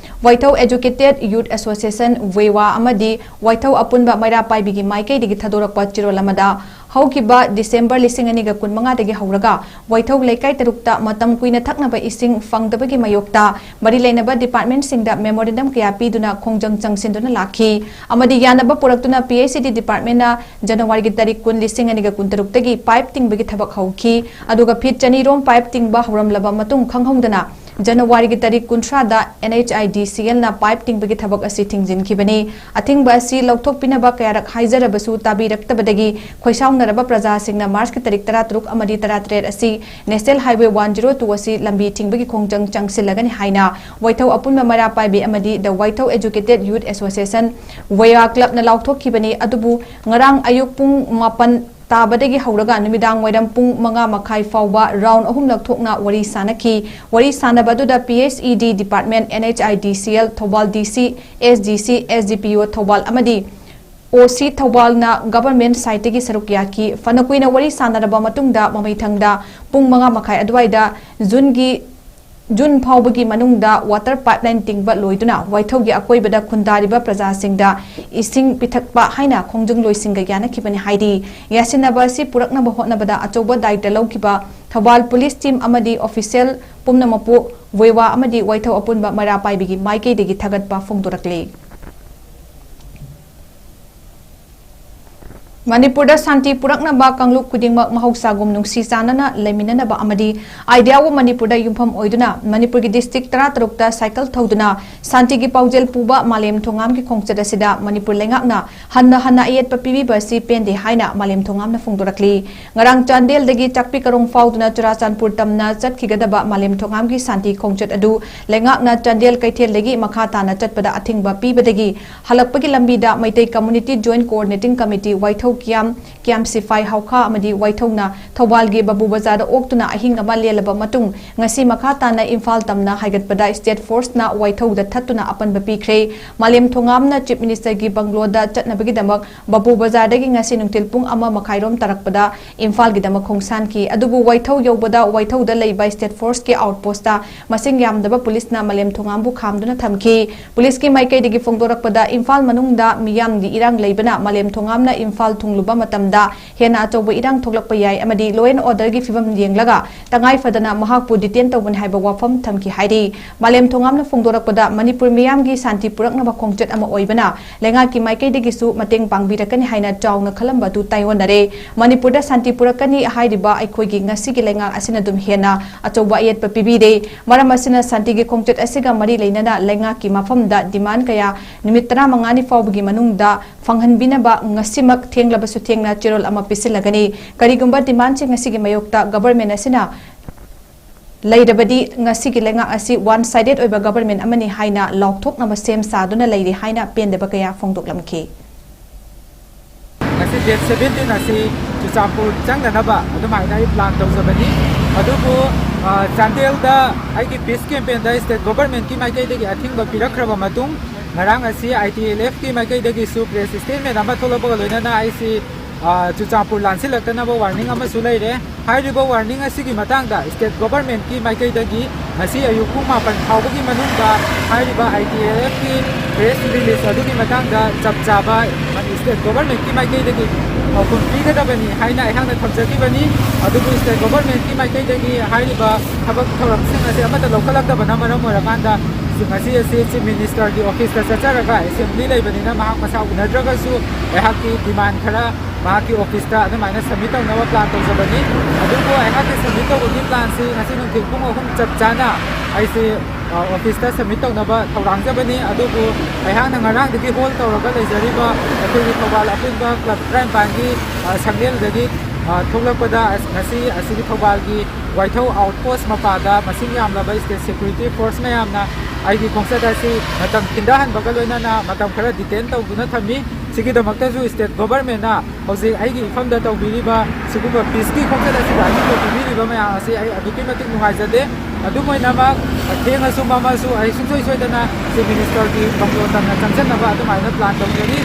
ꯋꯥꯏꯊꯧ Educated Youth Association, ꯋꯦꯋꯥ ꯑꯃꯗꯤ ꯋꯥꯏꯊꯧ ꯑꯄꯨꯟꯕ ꯃꯩꯔꯥ ꯄꯥꯏꯕꯤꯒꯤ ꯃꯥꯏꯀꯩꯗꯒꯤ ꯊꯥꯗꯣꯔꯛꯄ ꯆꯦꯔꯣꯜ ꯑꯃꯗ ꯍꯧꯈꯤꯕ December ꯂꯤꯁꯤꯡ ꯑꯅꯤꯒ ꯀꯨꯟꯃꯉꯥꯗꯒꯤ ꯍꯧꯔꯒ ꯋꯥꯏꯊꯧ ꯂꯩꯀꯥꯏ ꯇꯔꯨꯛꯇ ꯃꯇꯝ ꯀꯨꯏꯅ ꯊꯛꯅꯕ ꯏꯁꯤꯡ ꯐꯪꯗꯕꯒꯤ ꯃꯥꯌꯣꯛꯇ ꯃꯔꯤ ꯂꯩꯅꯕ departmentꯁꯤꯡꯗ memorandum ꯀꯌꯥ ꯄꯤꯗꯨꯅ ꯈꯣꯡꯖꯪ ꯆꯪꯁꯤꯟꯗꯨꯅ ꯂꯥꯛꯈꯤ ꯑꯃꯗꯤ ꯌꯥꯅꯕ ꯄꯨꯔꯛꯇꯨꯅ P H E D departmentꯅ ꯖꯅꯋꯥꯔꯤꯒꯤ ꯇꯥꯔꯤꯛ ꯀꯨꯟ, ꯂꯤꯁꯤꯡ ꯑꯅꯤꯒ ꯀꯨꯟꯇꯔꯨꯛꯇꯒꯤ pipe ꯇꯤꯡꯕꯒꯤ ꯊꯕꯛ ꯍꯧꯈꯤ꯫ ꯑꯗꯨꯒ feet ꯆꯅꯤꯔꯣꯝ pipe ꯇꯤꯡꯕ ꯍꯧꯔꯝꯂꯕ ꯃꯇꯨꯡ ꯈꯪꯍꯧꯗꯅ ꯖꯅꯋꯥꯔꯤꯒꯤ ꯇꯥꯔꯤꯛ ꯀꯨꯟꯊ꯭ꯔꯥꯗ N H I D C Lꯅ pipe ꯇꯤꯡꯕꯒꯤ ꯊꯕꯛ ꯑꯁꯤ ꯊꯤꯡꯖꯤꯟꯈꯤꯕꯅꯤ꯫ ꯑꯊꯤꯡꯕ ꯑꯁꯤ ꯂꯧꯊꯣꯛꯄꯤꯅꯕ ꯀꯌꯥꯔꯛ ꯍꯥꯏꯖꯔꯕꯁꯨ ꯇꯥꯕꯤꯔꯛꯇꯕꯗꯒꯤ ꯈꯣꯏꯁꯥꯎꯅꯔꯕ ꯄ꯭ꯔꯖꯥꯁꯤꯡꯅ ꯃꯥꯔꯆꯀꯤ ꯇꯥꯔꯤꯛ ꯇꯔꯥꯇꯔꯨꯛ ꯑꯃꯗꯤ ꯇꯔꯥꯇꯔꯦꯠ ꯑꯁꯤ National Highway one zero two ꯑꯁꯤ ꯂꯝꯕꯤ ꯊꯤꯡꯕꯒꯤ ꯈꯣꯡꯖꯪ ꯆꯪꯁꯤꯜꯂꯒꯅꯤ ꯍꯥꯏꯅ ꯋꯥꯏꯊꯧ ꯑꯄꯨꯟꯕ ꯃꯩꯔꯥ ꯄꯥꯏꯕꯤ ꯑꯃꯗꯤ The Waithou Educated Youth Association, ꯋꯦꯌꯥ clubꯅ ꯂꯥꯎꯊꯣꯛꯈꯤꯕꯅꯤ꯫ ꯑꯗꯨꯕꯨ ꯉꯔꯥꯡ ꯑꯌꯨꯛ ꯄꯨꯡ ꯃꯥꯄꯟ ꯇꯥꯕꯗꯒꯤ ꯍꯧꯔꯒ ꯅꯨꯃꯤꯗꯥꯡ ꯋꯥꯏꯔꯝ ꯄꯨꯡ ꯃꯉꯥ ꯃꯈꯥꯏ ꯐꯥꯎꯕ round ꯑꯍꯨꯝꯂꯛ ꯊꯣꯛꯅ ꯋꯥꯔꯤ ꯁꯥꯅꯈꯤ꯫ ꯋꯥꯔꯤ ꯁꯥꯅꯕ ꯑꯗꯨꯗ P H E D department, N H I D C L, Thoubal D C, S D C, S D P O Thoubal ꯑꯃꯗꯤ O C ꯊꯧꯕꯥꯜꯅ government sideꯇꯒꯤ ꯁꯔꯨꯛ ꯌꯥꯈꯤ꯫ ꯐꯅ ꯀꯨꯏꯅ ꯋꯥꯔꯤ ꯁꯥꯅꯔꯕ ꯃꯇꯨꯡꯗ ꯃꯃꯩꯊꯪꯗ ꯄꯨꯡ ꯃꯉꯥ ꯃꯈꯥꯏ ꯑꯗꯨꯋꯥꯏꯗ Juneꯒꯤ June ꯐꯥꯎꯕꯒꯤ ꯃꯅꯨꯡꯗ water pipeline ꯇꯤꯡꯕ ꯂꯣꯏꯗꯨꯅ ꯋꯥꯏꯊꯧꯒꯤ ꯑꯀꯣꯏꯕꯗ ꯈꯨꯟꯗꯥꯔꯤꯕ ꯄ꯭ꯔꯖꯥꯁꯤꯡꯗ ꯏꯁꯤꯡ ꯄꯤꯊꯛꯄ ꯍꯥꯏꯅ ꯈꯣꯡꯖꯪꯂꯣꯏꯁꯤꯡꯒ ꯌꯥꯅꯈꯤꯕꯅꯤ ꯍꯥꯏꯔꯤ꯫ ꯌꯥꯁꯤꯟꯅꯕ ꯑꯁꯤ ꯄꯨꯔꯛꯅꯕ ꯍꯣꯠꯅꯕꯗ ꯑꯆꯧꯕ ꯗꯥꯏꯇ ꯂꯧꯈꯤꯕ ꯊꯧꯕꯥꯜ police team ꯑꯃꯗꯤ official ꯄꯨꯝꯅꯃꯛꯄꯨ ꯋꯦꯋꯥ ꯑꯃꯗꯤ ꯋꯥꯏꯊꯧ ꯑꯄꯨꯟꯕ ꯃꯩꯔꯥ ꯄꯥꯏꯕꯤꯒꯤ ꯃꯥꯏꯀꯩꯗꯒꯤ ꯊꯥꯒꯠꯄ ꯐꯣꯡꯗꯣꯔꯛꯂꯤ꯫ ꯃꯅꯤꯄꯨꯔꯗ ꯁꯥꯟꯇꯤ ꯄꯨꯔꯛꯅꯕ ꯀꯥꯡꯂꯨꯞ ꯈꯨꯗꯤꯡꯃꯛ ꯃꯍꯧꯁꯥꯒꯨꯝ ꯅꯨꯡꯁꯤ ꯆꯥꯟꯅꯅ ꯂꯩꯃꯤꯟꯅꯅꯕ ꯑꯃꯗꯤ Idea of ꯃꯅꯤꯄꯨꯔꯗ ꯌꯨꯝꯐꯝ ꯑꯣꯏꯗꯨꯅ ꯃꯅꯤꯄꯨꯔꯒꯤ district ꯇꯔꯥꯇꯔꯨꯛꯇ cycle ꯊꯧꯗꯨꯅ ꯁꯥꯟꯇꯤꯒꯤ ꯄꯥꯎꯖꯦꯜ ꯄꯨꯕ ꯃꯥꯂꯦꯝ ꯊꯣꯉꯥꯝꯒꯤ ꯈꯣꯡꯆꯠ ꯑꯁꯤꯗ ꯃꯅꯤꯄꯨꯔ ꯂꯩꯉꯥꯛꯅ ꯍꯟꯅ ꯍꯟꯅ ꯑꯌꯦꯠꯄ ꯄꯤꯕꯤꯕ ꯑꯁꯤ ꯄꯦꯟꯗꯦ ꯍꯥꯏꯅ ꯃꯥꯂꯦꯝ ꯊꯣꯉꯥꯝꯅ ꯐꯣꯡꯗꯣꯔꯛꯂꯤ꯫ ꯉꯔꯥꯡ ꯆꯥꯟꯗꯦꯜꯗꯒꯤ ꯆꯥꯛꯄꯤ ꯀꯔꯣꯡ ꯐꯥꯎꯗꯨꯅ ꯆꯨꯔꯥꯆꯥꯟꯄꯨꯔ ꯇꯝꯅ ꯆꯠꯈꯤꯒꯗꯕ ꯃꯥꯂꯦꯝ ꯊꯣꯉꯥꯝꯒꯤ ꯁꯥꯟꯇꯤ ꯈꯣꯡꯆꯠ ꯑꯗꯨ ꯂꯩꯉꯥꯛꯅ ꯆꯥꯟꯗꯦꯜ ꯀꯩꯊꯦꯜꯗꯒꯤ ꯃꯈꯥ ꯇꯥꯅ ꯆꯠꯄꯗ ꯑꯊꯤꯡꯕ ꯄꯤꯕꯗꯒꯤ ꯍꯜꯂꯛꯄꯒꯤ ꯂꯝꯕꯤꯗ Meitei Community Joint Coordinating Committee ꯋꯥꯏꯊꯧ ꯀꯤꯌꯥꯝ, ꯀꯤꯌꯥꯝ ꯁꯤꯐꯥꯏ ꯍꯥꯎꯈꯥ ꯑꯃꯗꯤ ꯋꯥꯏꯊꯧꯅ ꯊꯧꯕꯥꯜꯒꯤ ꯕꯥꯕꯨ ꯕꯖꯥꯔꯗ ꯑꯣꯛꯇꯨꯅ ꯑꯍꯤꯡ ꯑꯃ ꯂꯦꯜꯂꯕ ꯃꯇꯨꯡ ꯉꯁꯤ ꯃꯈꯥ ꯇꯥꯅ ꯏꯝꯐꯥꯜ ꯇꯝꯅ ꯍꯥꯏꯒꯠꯄꯗ state forceꯅ ꯋꯥꯏꯊꯧꯗ ꯊꯠꯇꯨꯅ ꯑꯄꯟꯕ ꯄꯤꯈ꯭ꯔꯦ꯫ ꯃꯥꯂꯦꯝ ꯊꯣꯉꯥꯝꯅ Chief Ministerꯒꯤ bungalow ꯗ ꯆꯠꯅꯕꯒꯤꯗꯃꯛ ꯕꯥꯕꯨ ꯕꯖꯥꯔꯗꯒꯤ ꯉꯁꯤ ꯅꯨꯡꯊꯤꯜ ꯄꯨꯡ ꯑꯃ ꯃꯈꯥꯏꯔꯣꯝ ꯇꯥꯔꯛꯄꯗ ꯏꯝꯐꯥꯜꯒꯤꯗꯃꯛ ꯈꯣꯡꯁꯥꯟꯈꯤ꯫ ꯑꯗꯨꯕꯨ ꯋꯥꯏꯊꯧ ꯌꯧꯕꯗ ꯋꯥꯏꯊꯧꯗ ꯂꯩꯕ state forceꯀꯤ outpostꯇ ꯃꯁꯤꯡ ꯌꯥꯝꯗꯕ ꯄꯨꯂꯤꯁꯅ ꯃꯥꯂꯦꯝ ꯊꯣꯉꯥꯝꯕꯨ ꯈꯥꯝꯗꯨꯅ ꯊꯝꯈꯤ꯫ ꯄꯨꯂꯤꯁꯀꯤ ꯃꯥꯏꯀꯩꯗꯒꯤ ꯐꯣꯡꯗꯣꯔꯛꯄꯗ ꯏꯝꯐꯥꯜ ꯃꯅꯨꯡꯗ ꯃꯤꯌꯥꯝꯒꯤ ꯏꯔꯥꯡ ꯂꯩꯕꯅ ꯃꯥꯂꯦꯝ ꯊꯣꯉꯥꯝꯅ ꯏꯝꯐꯥꯜ ꯊꯨꯡꯂꯨꯕ ꯃꯇꯝꯗ ꯍꯦꯟꯅ ꯑꯆꯧꯕ ꯏꯔꯥꯡ ꯊꯣꯛꯂꯛꯄ ꯌꯥꯏ ꯑꯃꯗꯤ law and orderꯒꯤ ꯐꯤꯕꯝ ꯌꯦꯡꯂꯒ ꯇꯉꯥꯏ ꯐꯗꯅ ꯃꯍꯥꯛꯄꯨ detain ꯇꯧꯒꯅꯤ ꯍꯥꯏꯕ ꯋꯥꯐꯝ ꯊꯝꯈꯤ ꯍꯥꯏꯔꯤ꯫ ꯃꯥꯂꯦꯝ ꯊꯣꯉꯥꯝꯅ ꯐꯣꯡꯗꯣꯔꯛꯄꯗ ꯃꯅꯤꯄꯨꯔ ꯃꯤꯌꯥꯝꯒꯤ ꯁꯥꯟꯇꯤ ꯄꯨꯔꯛꯅꯕ ꯈꯣꯡꯆꯠ ꯑꯃ ꯑꯣꯏꯕꯅ ꯂꯩꯉꯥꯛꯀꯤ ꯃꯥꯏꯀꯩꯗꯒꯤꯁꯨ ꯃꯇꯦꯡ ꯄꯥꯡꯕꯤꯔꯛꯀꯅꯤ ꯍꯥꯏꯅ ꯆꯥꯎꯅ ꯈꯜꯂꯝꯕ ꯑꯗꯨ ꯇꯥꯏꯑꯣꯟꯅꯔꯦ꯫ ꯃꯅꯤꯄꯨꯔꯗ ꯁꯥꯟꯇꯤ ꯄꯨꯔꯛꯀꯅꯤ ꯍꯥꯏꯔꯤꯕ ꯑꯩꯈꯣꯏꯒꯤ ꯉꯁꯤꯒꯤ ꯂꯩꯉꯥꯛ ꯑꯁꯤꯅ ꯑꯗꯨꯝ ꯍꯦꯟꯅ ꯑꯆꯧꯕ ꯑꯌꯦꯠꯄ ꯄꯤꯕꯤꯔꯦ꯫ ꯃꯔꯝ ꯑꯁꯤꯅ ꯁꯥꯟꯇꯤꯒꯤ ꯈꯣꯡꯆꯠ ꯑꯁꯤꯒ ꯃꯔꯤ ꯂꯩꯅꯅ ꯂꯩꯉꯥꯛꯀꯤ ꯃꯐꯝꯗ demand ꯀꯌꯥ ꯅꯨꯃꯤꯠ ꯇꯔꯥꯃꯉꯥꯅꯤ ꯐꯥꯎꯕꯒꯤ ꯃꯅꯨꯡꯗ ꯐꯪꯍꯟꯕꯤꯅꯕ ꯉꯁꯤꯃꯛ ꯊꯦꯡꯂꯕꯁꯨ ꯊꯦꯡꯅ ꯆꯦꯔꯣꯜ ꯑꯃ ꯄꯤꯁꯤꯜꯂꯒꯅꯤ꯫ ꯀꯔꯤꯒꯨꯝꯕ demandꯁꯤꯡ ꯑꯁꯤꯒꯤ ꯃꯥꯌꯣꯛꯇ government ꯑꯁꯤꯅ ꯂꯩꯔꯕꯗꯤ ꯉꯁꯤꯒꯤ ꯂꯩꯉꯥꯛ ꯑꯁꯤ one sided ꯑꯣꯏꯕ government ꯑꯃꯅꯤ ꯍꯥꯏꯅ ꯂꯥꯎꯊꯣꯛꯅꯕ ꯁꯦꯝ ꯁꯥꯗꯨꯅ ꯂꯩꯔꯤ ꯍꯥꯏꯅ ꯄꯦꯟꯗꯕ ꯀꯌꯥ ꯐꯣꯡꯗꯣꯛꯂꯝꯈꯤ꯫ ꯉꯁꯤ ꯗꯦꯠ ꯁꯕꯦꯟꯇꯤꯟ ꯑꯁꯤ ꯆꯨꯔꯆꯥꯟꯄꯨꯔ ꯆꯪꯅꯅꯕ ꯑꯗꯨꯃꯥꯏꯅ ꯑꯩ ꯄ꯭ꯂꯥꯟ ꯇꯧꯖꯕꯅꯤ꯫ ꯑꯗꯨꯕꯨ, ꯑ, ꯆꯥꯟꯗꯦꯜꯗ ꯑꯩꯒꯤ ꯄꯤꯁ ꯀꯦꯝꯄꯦꯟꯗ ꯁ꯭ꯇꯦꯠ ꯒꯣꯚꯔꯟꯃꯦꯟꯠꯀꯤ ꯃꯥꯏꯀꯩꯗꯒꯤ ꯑꯊꯤꯡꯕ ꯄꯤꯔꯛꯈ꯭ꯔꯕ ꯃꯇꯨꯡ, ꯉꯔꯥꯡ ꯑꯁꯤ ꯑꯥꯏ ꯇꯤ ꯑꯦꯜ ꯑꯦꯐꯀꯤ ꯃꯥꯏꯀꯩꯗꯒꯤꯁꯨ ꯄ꯭ꯔꯦꯁ ꯁ꯭ꯇꯦꯠꯃꯦꯟꯠ ꯑꯃ ꯊꯣꯛꯂꯛꯄꯒ ꯂꯣꯏꯅꯅ ꯑꯩꯁꯤ, ꯑ, ꯆꯨꯔꯆꯥꯟꯄꯨꯔ ꯂꯥꯟꯁꯤꯜꯂꯛꯇꯅꯕ ꯋꯥꯔꯅꯤꯡ ꯑꯃꯁꯨ ꯂꯩꯔꯦ꯫ ꯍꯥꯏꯔꯤꯕ ꯋꯥꯔꯅꯤꯡ ꯑꯁꯤꯒꯤ ꯃꯇꯥꯡꯗ ꯁ꯭ꯇꯦꯠ ꯒꯣꯚꯔꯟꯃꯦꯟꯠꯀꯤ ꯃꯥꯏꯀꯩꯗꯒꯤ ꯉꯁꯤ ꯑꯌꯨꯛ ꯄꯨꯡ ꯃꯥꯄꯟ ꯐꯥꯎꯕꯒꯤ ꯃꯅꯨꯡꯗ ꯍꯥꯏꯔꯤꯕ ꯑꯥꯏ ꯇꯤ ꯑꯦꯜ ꯑꯦꯐꯀꯤ ꯄ꯭ꯔꯦꯁ ꯔꯤꯂꯤꯖ ꯑꯗꯨꯒꯤ ꯃꯇꯥꯡꯗ ꯆꯞ ꯆꯥꯕ ꯁ꯭ꯇꯦꯠ ꯒꯣꯚꯔꯟꯃꯦꯟꯠꯀꯤ ꯃꯥꯏꯀꯩꯗꯒꯤ ꯄꯥꯎꯈꯨꯝ ꯄꯤꯒꯗꯕꯅꯤ ꯍꯥꯏꯅ ꯑꯩꯍꯥꯛꯅ ꯊꯝꯖꯈꯤꯕꯅꯤ꯫ ꯑꯗꯨꯕꯨ ꯁ꯭ꯇꯦꯠ ꯒꯣꯚꯔꯟꯃꯦꯟꯠꯀꯤ ꯃꯥꯏꯀꯩꯗꯒꯤ ꯍꯥꯏꯔꯤꯕ ꯊꯕꯛ ꯊꯧꯔꯝꯁꯤꯡ ꯑꯁꯤ ꯑꯃꯠꯇ ꯂꯧꯈꯠꯂꯛꯇꯕꯅ ꯃꯔꯝ ꯑꯣꯏꯔꯀꯥꯟꯗ ꯉꯁꯤ ꯑꯁꯤ ꯆꯤꯐ ꯃꯤꯅꯤꯁꯇꯔꯒꯤ ꯑꯣꯐꯤꯁꯇ ꯆꯠꯆꯔꯒ, ꯑꯦꯁꯦꯝꯕ꯭ꯂꯤ ꯂꯩꯕꯅꯤꯅ ꯃꯍꯥꯛ ꯃꯁꯥ ꯎꯅꯗ꯭ꯔꯒꯁꯨ ꯑꯩꯍꯥꯛꯀꯤ ꯗꯤꯃꯥꯟ ꯈꯔ ꯃꯍꯥꯛꯀꯤ ꯑꯣꯐꯤꯁꯇ ꯑꯗꯨꯃꯥꯏꯅ ꯁꯕꯃꯤꯠ ꯇꯧꯅꯕ ꯄ꯭ꯂꯥꯟ ꯇꯧꯖꯕꯅꯤ꯫ ꯑꯗꯨꯕꯨ ꯑꯩꯍꯥꯛꯀꯤ ꯁꯕꯃꯤꯠ ꯇꯧꯕꯒꯤ ꯄ꯭ꯂꯥꯟꯁꯤ ꯉꯁꯤ ꯅꯨꯡꯊꯤꯜ ꯄꯨꯡ ꯑꯍꯨꯝ ꯆꯞ ꯆꯥꯅ ꯑꯩꯁꯦ, ꯑ, ꯑꯣꯐꯤꯁꯇ ꯁꯕꯃꯤꯠ ꯇꯧꯅꯕ ꯊꯧꯔꯥꯡꯖꯕꯅꯤ꯫ ꯑꯗꯨꯕꯨ ꯑꯩꯍꯥꯛꯅ ꯉꯔꯥꯡꯗꯒꯤ ꯍꯣꯜ ꯇꯧꯔꯒ ꯂꯩꯖꯔꯤꯕ ꯑꯩꯈꯣꯏꯒꯤ ꯊꯧꯕꯥꯜ ꯑꯄꯨꯟꯕ ꯀ꯭ꯂꯕ ꯇꯔꯥꯅꯤꯄꯥꯟꯒꯤ, ꯑ, ꯁꯪꯂꯦꯟꯗꯒꯤ, ꯑ, ꯊꯣꯛꯂꯛꯄꯗ ꯑꯁ-, ꯉꯁꯤ ꯑꯁꯤꯒꯤ ꯊꯧꯕꯥꯜꯒꯤ ꯋꯥꯏꯊꯧ ꯑꯥꯎꯠꯄꯣꯁ ꯃꯄꯥꯗ ꯃꯁꯤꯡ ꯌꯥꯝꯂꯕ ꯁ꯭ꯇꯦꯠ ꯁꯦꯀ꯭ꯌꯨꯔꯤꯇꯤ ꯐꯣꯔꯁ ꯃꯌꯥꯝꯅ ꯑꯩꯒꯤ ꯈꯣꯡꯆꯠ ꯑꯁꯤ ꯃꯇꯝ ꯊꯤꯟꯊꯍꯟꯕꯒ ꯂꯣꯏꯅꯅ ꯃꯇꯝ ꯈꯔ ꯗꯤꯇꯦꯟ ꯇꯧꯗꯨꯅ ꯊꯝꯃꯤ꯫ ꯁꯤꯒꯤꯗꯃꯛꯇꯁꯨ ꯁ꯭ꯇꯦꯠ ꯒꯣꯚꯔꯟꯃꯦꯟꯠꯅ ꯍꯧꯖꯤꯛ ꯑꯩꯒꯤ ꯏꯐꯝꯗ ꯇꯧꯕꯤꯔꯤꯕ ꯁꯤꯒꯨꯝꯕ ꯄꯤꯁꯀꯤ ꯈꯣꯡꯆꯠ ꯑꯁꯤꯗ ꯑꯍꯤꯡꯕ ꯄꯤꯕꯤꯔꯤꯕ ꯃꯌꯥꯝ ꯑꯁꯤ ꯑꯩ ꯑꯗꯨꯛꯀꯤ ꯃꯇꯤꯛ ꯅꯨꯡꯉꯥꯏꯖꯗꯦ꯫ ꯑꯗꯨꯝ ꯑꯣꯏꯅꯃꯛ, ꯊꯦꯡꯉꯁꯨ ꯃꯝꯃꯁꯨ ꯑꯩ ꯁꯨꯡꯁꯣꯏ ꯁꯣꯏꯗꯅ ꯆꯤꯐ ꯃꯤꯅꯤꯁꯇꯔꯒꯤ ꯕꯪꯒ꯭ꯂꯣ ꯇꯝꯅ ꯆꯪꯖꯅꯕ ꯑꯗꯨꯃꯥꯏꯅ ꯄ꯭ꯂꯥꯟ ꯇꯧꯖꯔꯤ꯫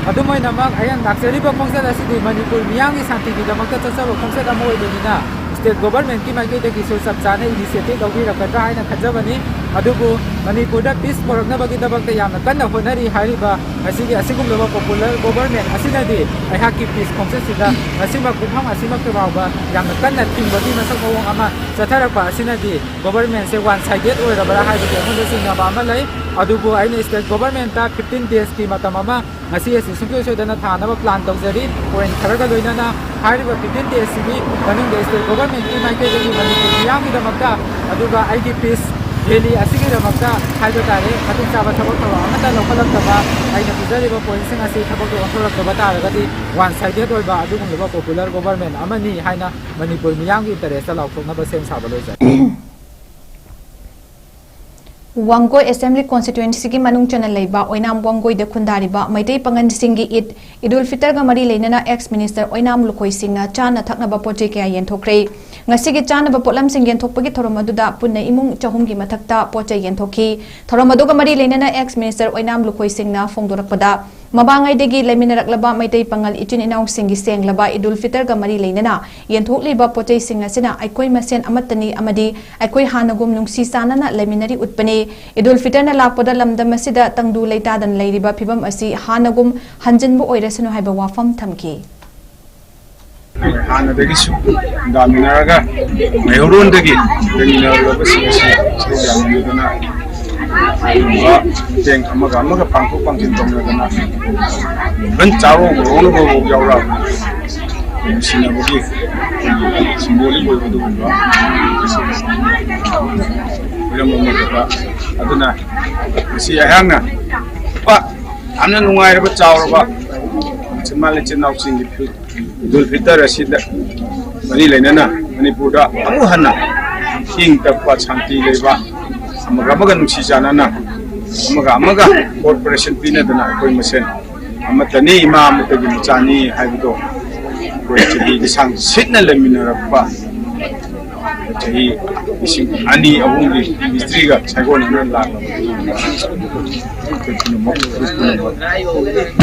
ꯑꯗꯨꯝ ꯑꯣꯏꯅꯃꯛ, ꯑꯩꯅ ꯂꯥꯛꯆꯔꯤꯕ ꯈꯣꯡꯆꯠ ꯑꯁꯤꯗꯤ ꯃꯅꯤꯄꯨꯔ ꯃꯤꯌꯥꯝꯒꯤ ꯁꯥꯟꯇꯤꯒꯤꯗꯃꯛꯇ ꯆꯠꯆꯕ ꯈꯣꯡꯆꯠ ꯑꯃ ꯑꯣꯏꯕꯅꯤꯅ ꯁ꯭ꯇꯦꯠ ꯒꯣꯚꯔꯟꯃꯦꯟꯠꯀꯤ ꯃꯥꯏꯀꯩꯗꯒꯤꯁꯨ ꯆꯞ ꯆꯥꯅ ꯏꯅꯤꯁꯤꯌꯦꯇꯤꯚ ꯂꯧꯕꯤꯔꯛꯀꯗ꯭ꯔꯥ ꯍꯥꯏꯅ ꯈꯟꯖꯕꯅꯤ꯫ ꯑꯗꯨꯕꯨ ꯃꯅꯤꯄꯨꯔꯗ ꯄꯤꯁ ꯄꯨꯔꯛꯅꯕꯒꯤꯗꯃꯛꯇ ꯌꯥꯝꯅ ꯀꯟꯅ ꯍꯣꯠꯅꯔꯤ ꯍꯥꯏꯔꯤꯕ ꯉꯁꯤꯒꯤ ꯑꯁꯤꯒꯨꯝꯂꯕ ꯄꯣꯄꯨꯂꯔ ꯒꯣꯚꯔꯟꯃꯦꯟꯠ ꯑꯁꯤꯅꯗꯤ ꯑꯩꯍꯥꯛꯀꯤ ꯄꯤꯁ ꯈꯣꯡꯆꯠꯁꯤꯗ ꯉꯁꯤꯃꯛ ꯄꯨꯡꯐꯝ ꯑꯁꯤꯃꯛꯇ ꯐꯥꯎꯕ ꯌꯥꯝꯅ ꯀꯟꯅ ꯊꯤꯡꯕꯒꯤ ꯃꯁꯛ ꯃꯑꯣꯡ ꯑꯃ ꯆꯠꯊꯔꯛꯄ ꯑꯁꯤꯅꯗꯤ ꯒꯣꯚꯔꯟꯃꯦꯟꯠꯁꯦ ꯋꯥꯟ ꯁꯥꯏꯗꯦꯠ ꯑꯣꯏꯔꯕ꯭ꯔꯥ ꯍꯥꯏꯕꯒꯤ ꯑꯩꯉꯣꯟꯗ ꯆꯤꯡꯅꯕ ꯑꯃ ꯂꯩ꯫ ꯑꯗꯨꯕꯨ ꯑꯩꯅ ꯁ꯭ꯇꯦꯠ ꯒꯣꯚꯔꯟꯃꯦꯟꯠꯇ ꯐꯤꯐꯇꯤꯟ ꯗꯦꯖꯀꯤ ꯃꯇꯝ ꯑꯃ ꯉꯁꯤ ꯑꯁꯤ ꯁꯨꯡꯁꯣꯏ ꯁꯣꯏꯗꯅ ꯊꯥꯅꯕ ꯄ꯭ꯂꯥꯟ ꯇꯧꯖꯔꯤ꯫ ꯄꯣꯏꯟꯠ ꯈꯔꯒ ꯂꯣꯏꯅꯅ ꯍꯥꯏꯔꯤꯕ ꯐꯤꯐꯇꯤꯟ ꯗꯦꯖꯁꯤꯒꯤ ꯃꯅꯨꯡꯗ ꯁ꯭ꯇꯦꯠ ꯒꯣꯚꯔꯟꯃꯦꯟꯠꯀꯤ ꯃꯥꯏꯀꯩꯗꯒꯤ ꯃꯅꯤꯄꯨꯔ ꯃꯤꯌꯥꯝꯒꯤꯗꯃꯛꯇ, ꯑꯗꯨꯒ ꯑꯩꯒꯤ ꯄꯤꯁ ꯔꯦꯂꯤ ꯑꯁꯤꯒꯤꯗꯃꯛꯇ ꯍꯥꯏꯕ ꯇꯥꯔꯦ, ꯃꯇꯤꯛ ꯆꯥꯕ ꯊꯕꯛ ꯊꯧꯔꯝ ꯑꯃꯠꯇ ꯂꯧꯈꯠꯂꯛꯇꯕ, ꯑꯩꯅ ꯄꯤꯖꯔꯤꯕ ꯄꯣꯏꯟꯠꯁꯤꯡ ꯑꯁꯤ ꯊꯕꯛꯇ ꯑꯣꯟꯊꯣꯔꯛꯇꯕ ꯇꯥꯔꯒꯗꯤ ꯋꯥꯟ ꯁꯥꯏꯗꯦꯠ ꯑꯣꯏꯕ ꯑꯗꯨꯒꯨꯝꯂꯕ ꯄꯣꯄꯨꯂꯔ ꯒꯣꯚꯔꯟꯃꯦꯟꯠ ꯑꯃꯅꯤ ꯍꯥꯏꯅ ꯃꯅꯤꯄꯨꯔ ꯃꯤꯌꯥꯝꯒꯤ ꯏꯟꯇꯔꯦꯁꯇ ꯂꯥꯎꯊꯣꯛꯅꯕ ꯁꯦꯝ ꯁꯥꯕ ꯂꯣꯏꯖꯔꯦ꯫ ꯋꯥꯡꯒꯣꯏ ꯑꯦꯁꯦꯝꯕ꯭ꯂꯤ ꯀꯣꯟꯁꯇꯤꯇ꯭ꯋꯦꯟꯁꯤꯒꯤ ꯃꯅꯨꯡ ꯆꯟꯅ ꯂꯩꯕ ꯑꯣꯏꯅꯥꯝ ꯋꯥꯡꯒꯣꯏꯗ ꯈꯨꯟꯗꯥꯔꯤꯕ ꯃꯩꯇꯩ ꯄꯥꯉꯜꯁꯤꯡꯒꯤ ꯏꯗ ꯏꯗꯨꯜ ꯐꯤꯇꯔꯒ ꯃꯔꯤ ꯂꯩꯅꯅ ꯑꯦꯛꯁ ꯃꯤꯅꯤꯁꯇꯔ ꯑꯣꯏꯅꯥꯝ ꯂꯨꯈꯣꯏ ꯁꯤꯡꯅ ꯆꯥꯅ ꯊꯛꯅꯕ ꯄꯣꯠ ꯆꯩ ꯀꯌꯥ ꯌꯦꯟꯊꯣꯛꯈ꯭ꯔꯦ꯫ ꯉꯁꯤꯒꯤ ꯆꯥꯅꯕ ꯄꯣꯠꯂꯝꯁꯤꯡ ꯌꯦꯟꯊꯣꯛꯄꯒꯤ ꯊꯧꯔꯝ ꯑꯗꯨꯗ ꯄꯨꯟꯅ ꯏꯃꯨꯡ ꯆꯍꯨꯝꯒꯤ ꯃꯊꯛꯇ ꯄꯣꯠ ꯆꯩ ꯌꯦꯟꯊꯣꯛꯈꯤ꯫ ꯊꯧꯔꯝ ꯑꯗꯨꯒ ꯃꯔꯤ ꯂꯩꯅꯅ ꯑꯦꯛꯁ ꯃꯤꯅꯤꯁꯇꯔ ꯑꯣꯏꯅꯥꯝ ꯂꯨꯈꯣꯏ ꯁꯤꯡꯅ ꯐꯣꯡꯗꯣꯔꯛꯄꯗ, ꯃꯃꯥꯡꯉꯩꯗꯒꯤ ꯂꯩꯃꯤꯟꯅꯔꯛꯂꯕ ꯃꯩꯇꯩ ꯄꯥꯉꯜ ꯏꯆꯤꯟ ꯏꯅꯥꯎꯁꯤꯡꯒꯤ ꯁꯦꯡꯂꯕ ꯏꯗꯨꯜ ꯐꯤꯇꯔꯒ ꯃꯔꯤ ꯂꯩꯅꯅ ꯌꯦꯟꯊꯣꯛꯂꯤꯕ ꯄꯣꯠ ꯆꯩꯁꯤꯡ ꯑꯁꯤꯅ ꯑꯩꯈꯣꯏ ꯃꯁꯦꯟ ꯑꯃꯠꯇꯅꯤ ꯑꯃꯗꯤ ꯑꯩꯈꯣꯏ ꯍꯥꯟꯅꯒꯨꯝ ꯅꯨꯡꯁꯤ ꯆꯥꯟꯅꯅ ꯂꯩꯃꯤꯟꯅꯔꯤ ꯎꯠꯄꯅꯤ꯫ ꯏꯗꯨꯜ ꯐꯤꯇꯔꯅ ꯂꯥꯛꯄꯗ ꯂꯝꯗꯝ ꯑꯁꯤꯗ ꯇꯪꯗꯨ ꯂꯩꯇꯥꯗꯅ ꯂꯩꯔꯤꯕ ꯐꯤꯕꯝ ꯑꯁꯤ ꯍꯥꯟꯅꯒꯨꯝ ꯍꯟꯖꯤꯟꯕ ꯑꯣꯏꯔꯁꯅꯨ ꯍꯥꯏꯕ ꯋꯥꯐꯝ ꯊꯝꯈꯤ꯫ ꯍꯥꯟꯅꯗꯒꯤꯁꯨ ꯈꯨꯟꯗꯥꯃꯤꯟꯅꯔꯒ ꯃꯩꯍꯧꯔꯣꯟꯗꯒꯤ ꯂꯩꯃꯤꯟꯅꯔꯛꯂꯕꯁꯤꯡ ꯑꯁꯤ ꯁꯔꯨꯛ ꯌꯥꯃꯤꯟꯅꯗꯨꯅ ꯃꯇꯦꯡ ꯑꯃꯒ ꯑꯃꯒ ꯄꯥꯡꯊꯣꯛ ꯄꯥꯡꯁꯤꯟ ꯇꯧꯅꯗꯅ ꯏꯚꯟ ꯆꯥꯔꯣꯡ ꯍꯧꯔꯣꯡꯅꯐꯥꯎ ꯌꯥꯎꯔꯛꯑꯕꯅꯤ꯫ ꯅꯨꯡꯁꯤꯅꯕꯒꯤ ꯁꯤꯝꯕꯣꯂꯤꯛ ꯑꯣꯏꯕ ꯑꯗꯨꯒꯨꯝꯕ ꯍꯤꯔꯝ ꯑꯃꯗ ꯑꯗꯨꯅ ꯉꯁꯤ ꯑꯩꯍꯥꯛꯅ ꯅꯨꯄꯥ ꯌꯥꯝꯅ ꯅꯨꯡꯉꯥꯏꯔꯕ ꯆꯥꯎꯔꯕ ꯏꯆꯤꯟ ꯏꯅꯥꯎꯁꯤꯡꯒꯤ ꯏꯗꯨꯜ ꯐꯤꯇꯔ ꯑꯁꯤꯗ ꯃꯔꯤ ꯂꯩꯅꯅ ꯃꯅꯤꯄꯨꯔꯗ ꯑꯃꯨꯛ ꯍꯟꯅ ꯏꯪ ꯇꯞꯄ ꯁꯥꯟꯇꯤ ꯂꯩꯕ ꯑꯃꯒ ꯑꯃꯒ ꯅꯨꯡꯁꯤ ꯆꯥꯟꯅꯅ ꯑꯃꯒ ꯑꯃꯒ ꯀꯣꯑꯣꯄꯔꯦꯁꯟ ꯄꯤꯅꯗꯅ ꯑꯩꯈꯣꯏ ꯃꯁꯦꯟ ꯑꯃꯠꯇꯅꯤ ꯏꯃꯥ ꯑꯃꯠꯇꯒꯤ ꯃꯆꯥꯅꯤ ꯍꯥꯏꯕꯗꯣ ꯑꯩꯈꯣꯏ ꯆꯍꯤ ꯂꯤꯁꯥꯡ ꯁꯤꯠꯅ ꯂꯩꯃꯤꯟꯅꯔꯛꯄ ꯆꯍꯤ ꯂꯤꯁꯤꯡ ꯑꯅꯤ ꯑꯍꯨꯝꯒꯤ ꯍꯤꯁꯇ꯭ꯔꯤꯒ ꯁꯥꯒꯣꯟꯅꯅ ꯂꯥꯛꯂꯕ ꯑꯩꯈꯣꯏ ꯄꯨꯝꯅꯃꯛ ꯄꯨꯝꯅꯃꯛ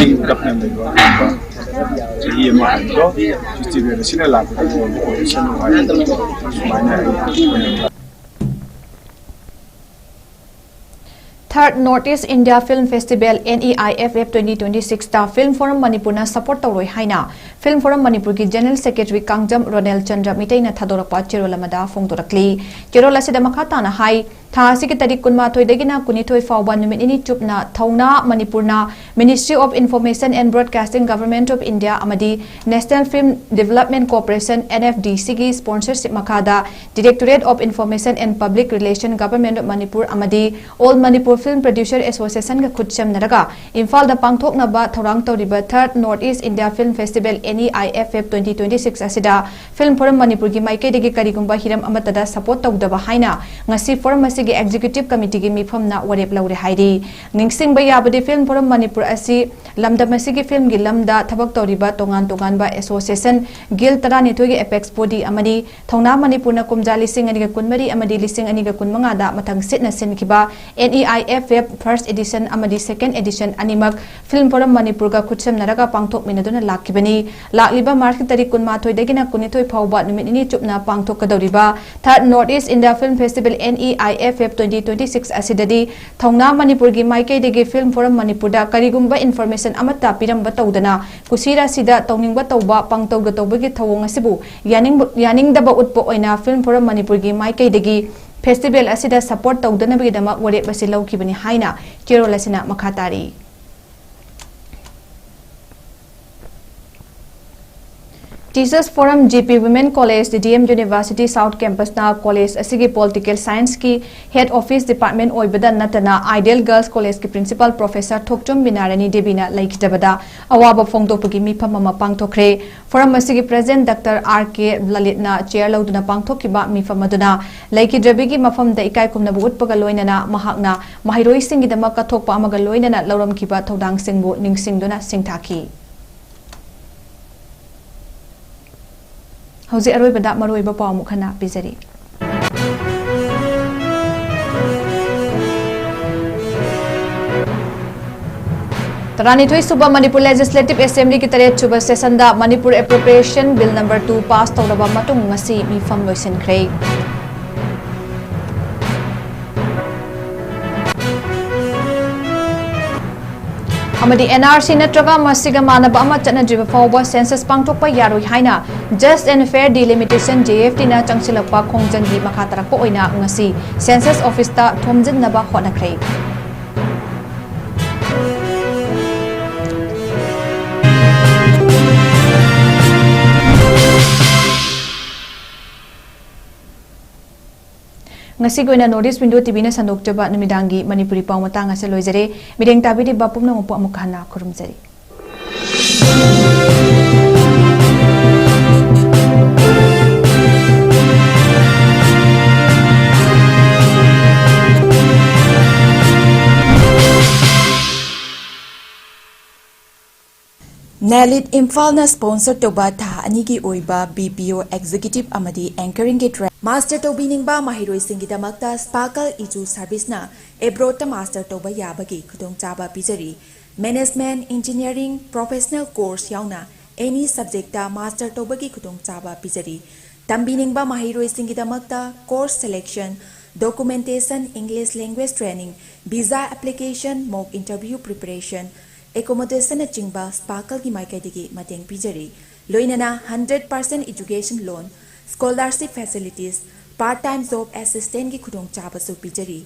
ꯏꯪ ꯇꯞꯅ ꯂꯩꯕ ꯆꯍꯤ ꯑꯃ ꯍꯥꯏꯕꯗꯣ ꯐꯦꯁꯇꯤꯚꯦꯜ ꯑꯁꯤꯅ ꯂꯥꯛꯄꯗ ꯑꯣꯏꯕ ꯑꯣꯏꯁꯅꯨ ꯍꯥꯏꯅ ꯁꯨꯃꯥꯏꯅ ꯑꯩ Third North East India Film Festival N E I F F twenty twenty six ꯇ Film Forum ꯃꯅꯤꯄꯨꯔꯅ ꯁꯄꯣꯔꯠ ꯇꯧꯔꯣꯏ ꯍꯥꯏꯅ Film Forum ꯃꯅꯤꯄꯨꯔꯒꯤ ꯖꯦꯅꯔꯦꯜ ꯁꯦꯀ꯭ꯔꯦꯇꯔꯤ ꯀꯥꯡꯖꯝ ꯔꯣꯅꯦꯜ ꯆꯟꯗ꯭ꯔ ꯃꯤꯇꯩꯅ ꯊꯥꯗꯣꯔꯛꯄ ꯆꯦꯔꯣꯜ ꯑꯃꯗ ꯐꯣꯡꯗꯣꯔꯛꯂꯤ꯫ ꯆꯦꯔꯣꯜ ꯑꯁꯤꯗ ꯃꯈꯥ ꯇꯥꯅ ꯍꯥꯏ, ꯊꯥ ꯑꯁꯤꯒꯤ ꯇꯥꯔꯤꯛ ꯀꯨꯟꯃꯥꯊꯣꯏꯗꯒꯤꯅ ꯀꯨꯟꯅꯤꯊꯣꯏ ꯐꯥꯎꯕ ꯅꯨꯃꯤꯠ ꯅꯤꯅꯤ ꯆꯨꯞꯅ ꯊꯧꯅꯥ ꯃꯅꯤꯄꯨꯔꯅ Ministry of Information and Broadcasting, Government of India ꯑꯃꯗꯤ National Film Development Corporation, N F D C ꯒꯤ sponsorship ꯃꯈꯥꯗ Directorate of Information and Public Relation, Government of Manipur ꯑꯃꯗꯤ All Manipur Film Producer Association ꯒ ꯈꯨꯠꯁꯝꯅꯔꯒ ꯏꯝꯐꯥꯜꯗ ꯄꯥꯡꯊꯣꯛꯅꯕ ꯊꯧꯔꯥꯡ ꯇꯧꯔꯤꯕ Third North East India Film Festival N E I F F twenty twenty six ꯑꯁꯤꯗ Film Forum ꯃꯅꯤꯄꯨꯔꯒꯤ ꯃꯥꯏꯀꯩꯗꯒꯤ ꯀꯔꯤꯒꯨꯝꯕ ꯍꯤꯔꯝ ꯑꯃꯠꯇꯗ ꯁꯄꯣꯔꯠ ꯇꯧꯗꯕ ꯍꯥꯏꯅ ꯉꯁꯤ ꯐꯣꯔꯝ ꯑꯁꯤ ꯒꯤ Executive Committee ꯒꯤ ꯃꯤꯐꯝꯅ ꯋꯥꯔꯦꯞ ꯂꯧꯔꯦ ꯍꯥꯏꯔꯤ꯫ ꯅꯤꯡꯁꯤꯡꯕ ꯌꯥꯕꯗꯤ, Film Forum ꯃꯅꯤꯄꯨꯔ ꯑꯁꯤ ꯂꯝꯗꯝ ꯑꯁꯤꯒꯤ film ꯒꯤ ꯂꯝꯗ ꯊꯕꯛ ꯇꯧꯔꯤꯕ ꯇꯣꯉꯥꯟ ꯇꯣꯉꯥꯟꯕ association, guild ꯇꯔꯥꯅꯤꯊꯣꯏꯒꯤ apex body ꯑꯃꯅꯤ꯫ ꯊꯧꯅꯥ ꯃꯅꯤꯄꯨꯔꯅ ꯀꯨꯝꯖꯥ ꯂꯤꯁꯤꯡ ꯑꯅꯤꯒ ꯀꯨꯟꯃꯔꯤ ꯑꯃꯗꯤ ꯂꯤꯁꯤꯡ ꯑꯅꯤꯒ ꯀꯨꯟꯃꯉꯥꯗ ꯃꯊꯪ ꯁꯤꯠꯅ ꯁꯤꯟꯈꯤꯕ N E I F F first edition ꯑꯃꯗꯤ second edition ꯑꯅꯤꯃꯛ Film Forum ꯃꯅꯤꯄꯨꯔꯒ ꯈꯨꯠꯁꯝꯅꯔꯒ ꯄꯥꯡꯊꯣꯛꯃꯤꯟꯅꯗꯨꯅ ꯂꯥꯛꯈꯤꯕꯅꯤ꯫ ꯂꯥꯛꯂꯤꯕ March ꯀꯤ ꯇꯥꯔꯤꯛ ꯀꯨꯟꯃꯥꯊꯣꯏꯗꯒꯤꯅ ꯀꯨꯟꯅꯤꯊꯣꯏ ꯐꯥꯎꯕ ꯅꯨꯃꯤꯠ ꯅꯤꯅꯤ ꯆꯨꯞꯅ ꯄꯥꯡꯊꯣꯛꯀꯗꯧꯔꯤꯕ Third North East India Film Festival, N E I F F twenty twenty-six ꯑꯁꯤꯗꯗꯤ ꯊꯧꯅꯥ ꯃꯅꯤꯄꯨꯔꯒꯤ ꯃꯥꯏꯀꯩꯗꯒꯤ Film Forum ꯃꯅꯤꯄꯨꯔꯗ ꯀꯔꯤꯒꯨꯝꯕ information ꯑꯃꯠꯇ ꯄꯤꯔꯝꯕ ꯇꯧꯗꯅ, ꯀꯨꯁꯤꯔꯥꯁꯤꯗ ꯇꯧꯅꯤꯡꯕ ꯇꯧꯕ, ꯄꯥꯡꯇꯧꯗ ꯇꯧꯕꯒꯤ ꯊꯧꯑꯣꯡ ꯑꯁꯤꯕꯨ ꯌꯥꯅꯤꯡꯕ, ꯌꯥꯅꯤꯡꯗꯕ ꯎꯠꯄ ꯑꯣꯏꯅ Film Forum ꯃꯅꯤꯄꯨꯔꯒꯤ ꯃꯥꯏꯀꯩꯗꯒꯤ festival ꯑꯁꯤꯗ support ꯇꯧꯗꯅꯕꯒꯤꯗꯃꯛ ꯋꯥꯔꯦꯞ ꯑꯁꯤ ꯂꯧꯈꯤꯕꯅꯤ ꯍꯥꯏꯅ ꯆꯦꯔꯣꯜ ꯑꯁꯤꯅ ꯃꯈꯥ ꯇꯥꯔꯤ꯫ Teachers Forum, G P Women College, D D M University South Campus ꯅ college ꯑꯁꯤꯒꯤ Political Science ꯀꯤ Head Office Department ꯑꯣꯏꯕꯗ ꯅꯠꯇꯅ Ideal Girls College ꯀꯤ Principal Professor ꯊꯣꯛꯆꯣꯝ ꯕꯤꯅꯥꯔꯥꯅꯤ ꯗꯦꯕꯤꯅ ꯂꯩꯈꯤꯗꯕꯗ ꯑꯋꯥꯕ ꯐꯣꯡꯗꯣꯛꯄꯒꯤ ꯃꯤꯐꯝ ꯑꯃ ꯄꯥꯡꯊꯣꯛꯈ꯭ꯔꯦ꯫ Forum ꯑꯁꯤꯒꯤ President Doctor R K ꯂꯂꯤꯠꯅ chair ꯂꯧꯗꯨꯅ ꯄꯥꯡꯊꯣꯛꯈꯤꯕ ꯃꯤꯐꯝ ꯑꯗꯨꯅ ꯂꯩꯈꯤꯗ꯭ꯔꯕꯤꯒꯤ ꯃꯐꯝꯗ ꯏꯀꯥꯏ ꯈꯨꯝꯅꯕ ꯎꯠꯄꯒ ꯂꯣꯏꯅꯅ ꯃꯍꯥꯛꯅ ꯃꯍꯩꯔꯣꯏꯁꯤꯡꯒꯤꯗꯃꯛ ꯀꯠꯊꯣꯛꯄ ꯑꯃꯒ ꯂꯣꯏꯅꯅ ꯂꯧꯔꯝꯈꯤꯕ ꯊꯧꯗꯥꯡꯁꯤꯡꯕꯨ ꯅꯤꯡꯁꯤꯡꯗꯨꯅ ꯁꯤꯡꯊꯥꯈꯤ꯫ ꯍꯧꯖꯤꯛ ꯑꯔꯣꯏꯕꯗ ꯃꯔꯨꯑꯣꯏꯕ ꯄꯥꯎ ꯑꯃꯨꯛ ꯍꯟꯅ ꯄꯤꯖꯔꯤ꯫ ꯇꯔꯥꯅꯤꯊꯣꯏ ꯁꯨꯕ ꯃꯅꯤꯄꯨꯔ Legislative Assembly ꯒꯤ ꯇꯔꯦꯠ ꯁꯨꯕ session ꯗ Manipur Appropriation Bill number two pass ꯇꯧꯔꯕ ꯃꯇꯨꯡ ꯉꯁꯤ ꯃꯤꯐꯝ ꯂꯣꯏꯁꯤꯟꯈ꯭ꯔꯦ꯫ ꯑꯃꯗꯤ N R C ꯅꯠꯇ꯭ꯔꯒ ꯃꯁꯤꯒ ꯃꯥꯟꯅꯕ ꯑꯃ ꯆꯠꯅꯗ꯭ꯔꯤꯕ ꯐꯥꯎꯕ census ꯄꯥꯡꯊꯣꯛꯄ ꯌꯥꯔꯣꯏ ꯍꯥꯏꯅ Just and Fair Delimitation, J F T ꯅ ꯆꯪꯁꯤꯜꯂꯛꯄ ꯈꯣꯡꯖꯪꯒꯤ ꯃꯈꯥ ꯇꯥꯔꯛꯄ ꯑꯣꯏꯅ ꯉꯁꯤ census office ꯇ ꯊꯣꯝꯖꯤꯟꯅꯕ ꯍꯣꯠꯅꯈ꯭ꯔꯦ꯫ ꯉꯁꯤꯒꯤ ꯑꯣꯏꯅ North East Window T V ꯅ ꯁꯟꯗꯣꯛꯆꯕ ꯅꯨꯃꯤꯗꯥꯡꯒꯤ ꯃꯅꯤꯄꯨꯔꯤ ꯄꯥꯎ ꯃꯇꯥꯡ ꯑꯁꯤ ꯂꯣꯏꯖꯔꯦ꯫ ꯃꯤꯠꯌꯦꯡ ꯇꯥꯕꯤꯔꯤꯕ ꯄꯨꯝꯅꯃꯛꯄꯨ ꯑꯃꯨꯛ ꯍꯟꯅ ꯈꯨꯔꯨꯝꯖꯔꯤ꯫ ꯅꯦꯂꯤꯠ ꯏꯝꯐꯥꯜꯅ ꯁ꯭ꯄꯣꯟꯁꯔ ꯇꯧꯕ ꯊꯥ ꯑꯅꯤꯒꯤ ꯑꯣꯏꯕ ꯕꯤ ꯄꯤ ꯑꯣ ꯑꯦꯛꯖꯤꯀ꯭ꯌꯨꯇꯤꯚ ꯑꯃꯗꯤ ꯑꯦꯡꯀꯔꯤꯡꯒꯤ ꯇ꯭ꯔꯦ-, ꯃꯥꯁꯇꯔ ꯇꯧꯕꯤꯅꯤꯡꯕ ꯃꯍꯩꯔꯣꯏꯁꯤꯡꯒꯤꯗꯃꯛꯇ ꯁ꯭ꯄꯥꯔꯀꯜ ꯏꯖꯨ ꯁꯔꯚꯤꯁꯅ ꯑꯦꯕ꯭ꯔꯣꯗꯇ ꯃꯥꯁꯇꯔ ꯇꯧꯕ ꯌꯥꯕꯒꯤ ꯈꯨꯗꯣꯡꯆꯥꯕ ꯄꯤꯖꯔꯤ꯫ ꯃꯦꯅꯦꯖꯃꯦꯟꯠ, ꯏꯟꯖꯤꯅꯤꯌꯔꯤꯡ, ꯄ꯭ꯔꯣꯐꯦꯁꯅꯦꯜ ꯀꯣꯔꯁ ꯌꯥꯎꯅ ꯑꯦꯅꯤ ꯁꯕꯖꯦꯛꯇ ꯃꯥꯁꯇꯔ ꯇꯧꯕꯒꯤ ꯈꯨꯗꯣꯡꯆꯥꯕ ꯄꯤꯖꯔꯤ꯫ ꯇꯝꯕꯤꯅꯤꯡꯕ ꯃꯍꯩꯔꯣꯏꯁꯤꯡꯒꯤꯗꯃꯛꯇ course selection, documentation, English language training, visa application, mock interview preparation, ꯑꯦꯀꯣꯃꯣꯗꯦꯁꯟꯅꯆꯤꯡꯕ ꯁ꯭ꯄꯥꯔꯀꯜꯒꯤ ꯃꯥꯏꯀꯩꯗꯒꯤ ꯃꯇꯦꯡ ꯄꯤꯖꯔꯤ꯫ ꯂꯣꯏꯅꯅ hundred percent education loan, scholarship facilities, part time job ꯑꯦꯁꯤꯁꯇꯦꯟꯠꯀꯤ ꯈꯨꯗꯣꯡꯆꯥꯕꯁꯨ ꯄꯤꯖꯔꯤ꯫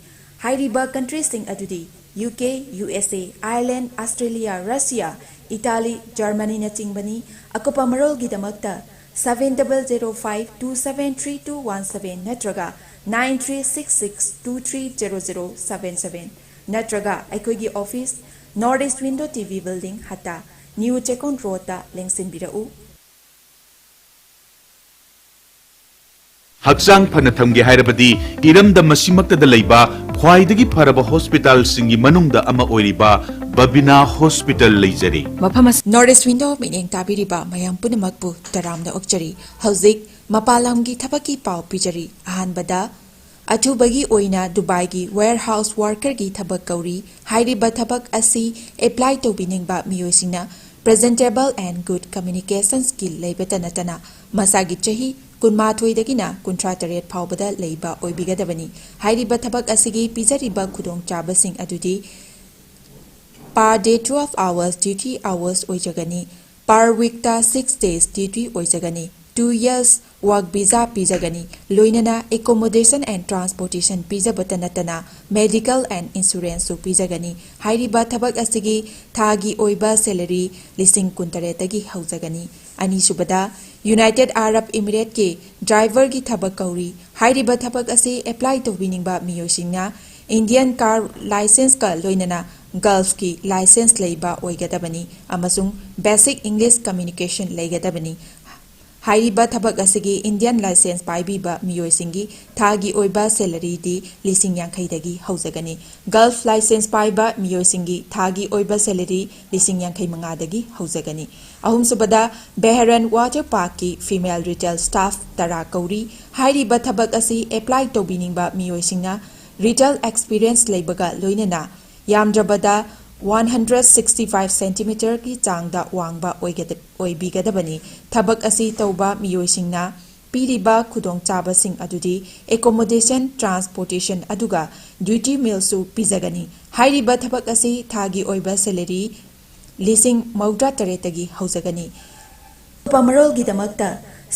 ꯍꯥꯏꯔꯤꯕ ꯀꯟꯇ꯭ꯔꯤꯁꯤꯡ ꯑꯗꯨꯗꯤ U K, U S A, Ireland, Australia, Russia, Italy, ꯖꯔꯃꯅꯤꯅꯆꯤꯡꯕꯅꯤ꯫ ꯑꯀꯨꯞꯄ ꯃꯔꯣꯜꯒꯤꯗꯃꯛꯇ seven double zero five two seven three two one seven ꯅꯠꯇ꯭ꯔꯒ nine three six six two three zero zero seven seven ꯅꯠꯇ꯭ꯔꯒ ꯑꯩꯈꯣꯏꯒꯤ office, North East Window T V Building, ꯍꯠꯇꯥ, new Checkon ꯔꯣꯗꯇ ꯂꯦꯡꯁꯤꯟꯕꯤꯔꯛꯎ꯫ ꯍꯛꯆꯥꯡ ꯐꯅ ꯊꯝꯒꯦ ꯍꯥꯏꯔꯕꯗꯤ ꯏꯔꯝꯗꯝ ꯑꯁꯤꯃꯛꯇꯗ ꯂꯩꯕ ꯈ꯭ꯋꯥꯏꯗꯒꯤ ꯐꯔꯕ ꯍꯣꯁꯄꯤꯇꯥꯜꯁꯤꯡꯒꯤ ꯃꯅꯨꯡꯗ ꯑꯃ ꯑꯣꯏꯔꯤꯕ ꯕꯕꯤꯅꯥ ꯍꯣꯁꯄꯤꯇꯥꯜ ꯂꯩꯖꯔꯦ꯫ ꯃꯐꯝ ꯑꯁꯤ North East Window ꯃꯤꯠꯌꯦꯡ ꯇꯥꯕꯤꯔꯤꯕ ꯃꯌꯥꯝ ꯄꯨꯝꯅꯃꯛꯄꯨ ꯇꯔꯥꯝꯅ ꯑꯣꯛꯆꯔꯤ꯫ ꯍꯧꯖꯤꯛ ꯃꯄꯥꯟ ꯂꯝꯒꯤ ꯊꯕꯛꯀꯤ ꯄꯥꯎ ꯄꯤꯖꯔꯤ꯫ ꯑꯍꯥꯟꯕꯗ, ꯑꯊꯨꯕꯒꯤ ꯑꯣꯏꯅ ꯗꯨꯕꯥꯏꯒꯤ ꯋꯦꯌꯔꯍꯥꯎꯁ ꯋꯥꯔꯀꯔꯒꯤ ꯊꯕꯛ ꯀꯧꯔꯤ꯫ ꯍꯥꯏꯔꯤꯕ ꯊꯕꯛ ꯑꯁꯤ ꯑꯦꯄ꯭ꯂꯥꯏ ꯇꯧꯕꯤꯅꯤꯡꯕ ꯃꯤꯑꯣꯏꯁꯤꯡꯅ presentable and good communication skill ꯂꯩꯕꯇ ꯅꯠꯇꯅ ꯃꯁꯥꯒꯤ ꯆꯍꯤ ꯀꯨꯟꯃꯥꯊꯣꯏꯗꯒꯤꯅ ꯀꯨꯟꯊ꯭ꯔꯥ ꯇꯔꯦꯠ ꯐꯥꯎꯕꯗ ꯂꯩꯕ ꯑꯣꯏꯕꯤꯒꯗꯕꯅꯤ꯫ ꯍꯥꯏꯔꯤꯕ ꯊꯕꯛ ꯑꯁꯤꯒꯤ ꯄꯤꯖꯔꯤꯕ ꯈꯨꯗꯣꯡꯆꯥꯕꯁꯤꯡ ꯑꯗꯨꯗꯤ per day twelve hours duty hours ꯑꯣꯏꯖꯒꯅꯤ꯫ Per weekꯇ six days duty ꯑꯣꯏꯖꯒꯅꯤ꯫ Two years work visa ꯄꯤꯖꯒꯅꯤ꯫ ꯂꯣꯏꯅꯅ accommodation and transportation ꯄꯤꯖꯕꯇ ꯅꯠꯇꯅ medical and insuranceꯁꯨ ꯄꯤꯖꯒꯅꯤ꯫ ꯍꯥꯏꯔꯤꯕ ꯊꯕꯛ ꯑꯁꯤꯒꯤ ꯊꯥꯒꯤ ꯑꯣꯏꯕ salary ꯂꯤꯁꯤꯡ ꯀꯨꯟꯇꯔꯦꯠꯇꯒꯤ ꯍꯧꯖꯒꯅꯤ꯫ ꯑꯅꯤꯁꯨꯕꯗ, United Arab Emirateꯀꯤ driverꯒꯤ ꯊꯕꯛ ꯀꯧꯔꯤ꯫ ꯍꯥꯏꯔꯤꯕ ꯊꯕꯛ ꯑꯁꯤ ꯑꯦꯄ꯭ꯂꯥꯏ ꯇꯧꯕꯤꯅꯤꯡꯕ ꯃꯤꯑꯣꯏꯁꯤꯡꯅ Indian car licenceꯀ ꯂꯣꯏꯅꯅ Gulfꯀꯤ license ꯂꯩꯕ ꯑꯣꯏꯒꯗꯕꯅꯤ ꯑꯃꯁꯨꯡ basic English communication ꯂꯩꯒꯗꯕꯅꯤ꯫ ꯍꯥꯏꯔꯤꯕ ꯊꯕꯛ ꯑꯁꯤꯒꯤ ꯏꯟꯗꯤꯌꯟ ꯂꯥꯏꯁꯦꯟꯁ ꯄꯥꯏꯕꯤꯕ ꯃꯤꯑꯣꯏꯁꯤꯡꯒꯤ ꯊꯥꯒꯤ ꯑꯣꯏꯕ ꯁꯦꯂꯔꯤꯗꯤ ꯂꯤꯁꯤꯡ ꯌꯥꯡꯈꯩꯗꯒꯤ ꯍꯧꯖꯒꯅꯤ꯫ ꯒꯜꯐ ꯂꯥꯏꯁꯦꯟꯁ ꯄꯥꯏꯕ ꯃꯤꯑꯣꯏꯁꯤꯡꯒꯤ ꯊꯥꯒꯤ ꯑꯣꯏꯕ ꯁꯦꯂꯔꯤ ꯂꯤꯁꯤꯡ ꯌꯥꯡꯈꯩ ꯃꯉꯥꯗꯒꯤ ꯍꯧꯖꯒꯅꯤ꯫ ꯑꯍꯨꯝꯁꯨꯕꯗ, ꯕꯦꯍꯔꯟ ꯋꯥꯇꯔ ꯄꯥꯔꯛꯀꯤ ꯐꯤꯃꯦꯜ ꯔꯤꯇꯦꯜ ꯁ꯭ꯇꯥꯐ ꯇꯔꯥ ꯀꯧꯔꯤ꯫ ꯍꯥꯏꯔꯤꯕ ꯊꯕꯛ ꯑꯁꯤ ꯑꯦꯄ꯭ꯂꯥꯏ ꯇꯧꯕꯤꯅꯤꯡꯕ ꯃꯤꯑꯣꯏꯁꯤꯡꯅ ꯔꯤꯇꯦꯜ ꯑꯦꯛꯁꯄꯤꯔꯤꯌꯦꯟꯁ ꯂꯩꯕꯒ ꯂꯣꯏꯅꯅ ꯌꯥꯝꯗ꯭ꯔꯕꯗ ꯋꯥꯟ ꯍꯟꯗ꯭ꯔꯦꯠ ꯁꯤꯛꯁꯇꯤ ꯐꯥꯏꯚ ꯁꯦꯟꯇꯤꯃꯤꯇꯔꯒꯤ ꯆꯥꯡꯗ ꯋꯥꯡꯕ ꯑꯣꯏꯒꯗ-, ꯑꯣꯏꯕꯤꯒꯗꯕꯅꯤ꯫ ꯊꯕꯛ ꯑꯁꯤ ꯇꯧꯕ ꯃꯤꯑꯣꯏꯁꯤꯡꯅ ꯄꯤꯔꯤꯕ ꯈꯨꯗꯣꯡꯆꯥꯕꯁꯤꯡ ꯑꯗꯨꯗꯤ ꯑꯦꯀꯣꯃꯣꯗꯦꯁꯟ, ꯇ꯭ꯔꯥꯟꯁꯄꯣꯔꯇꯦꯁꯟ ꯑꯗꯨꯒ ꯗ꯭ꯌꯨꯇꯤ ꯃꯤꯜꯁꯨ ꯄꯤꯖꯒꯅꯤ꯫ ꯍꯥꯏꯔꯤꯕ ꯊꯕꯛ ꯑꯁꯤ ꯊꯥꯒꯤ ꯑꯣꯏꯕ ꯁꯦꯂꯔꯤ ꯂꯤꯁꯤꯡ ꯃꯧꯗ꯭ꯔꯥ ꯇꯔꯦꯠꯇꯒꯤ ꯍꯧꯖꯒꯅꯤ꯫ ꯑꯇꯣꯞꯄ ꯃꯔꯣꯜꯒꯤꯗꯃꯛꯇ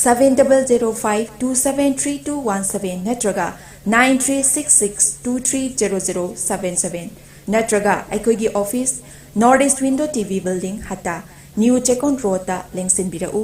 seven double zero five two seven three two one seven ꯅꯠꯇ꯭ꯔꯒ nine three six six two three zero zero seven seven ꯅꯠꯇ꯭ꯔꯒ ꯑꯩꯈꯣꯏꯒꯤ office, North East Window T V Building, ꯍꯠꯇꯥ, ꯅ꯭ꯌꯨ ꯆꯦꯛꯀꯣꯟ ꯔꯣꯗꯇ ꯂꯦꯡꯁꯤꯟꯕꯤꯔꯛꯎ꯫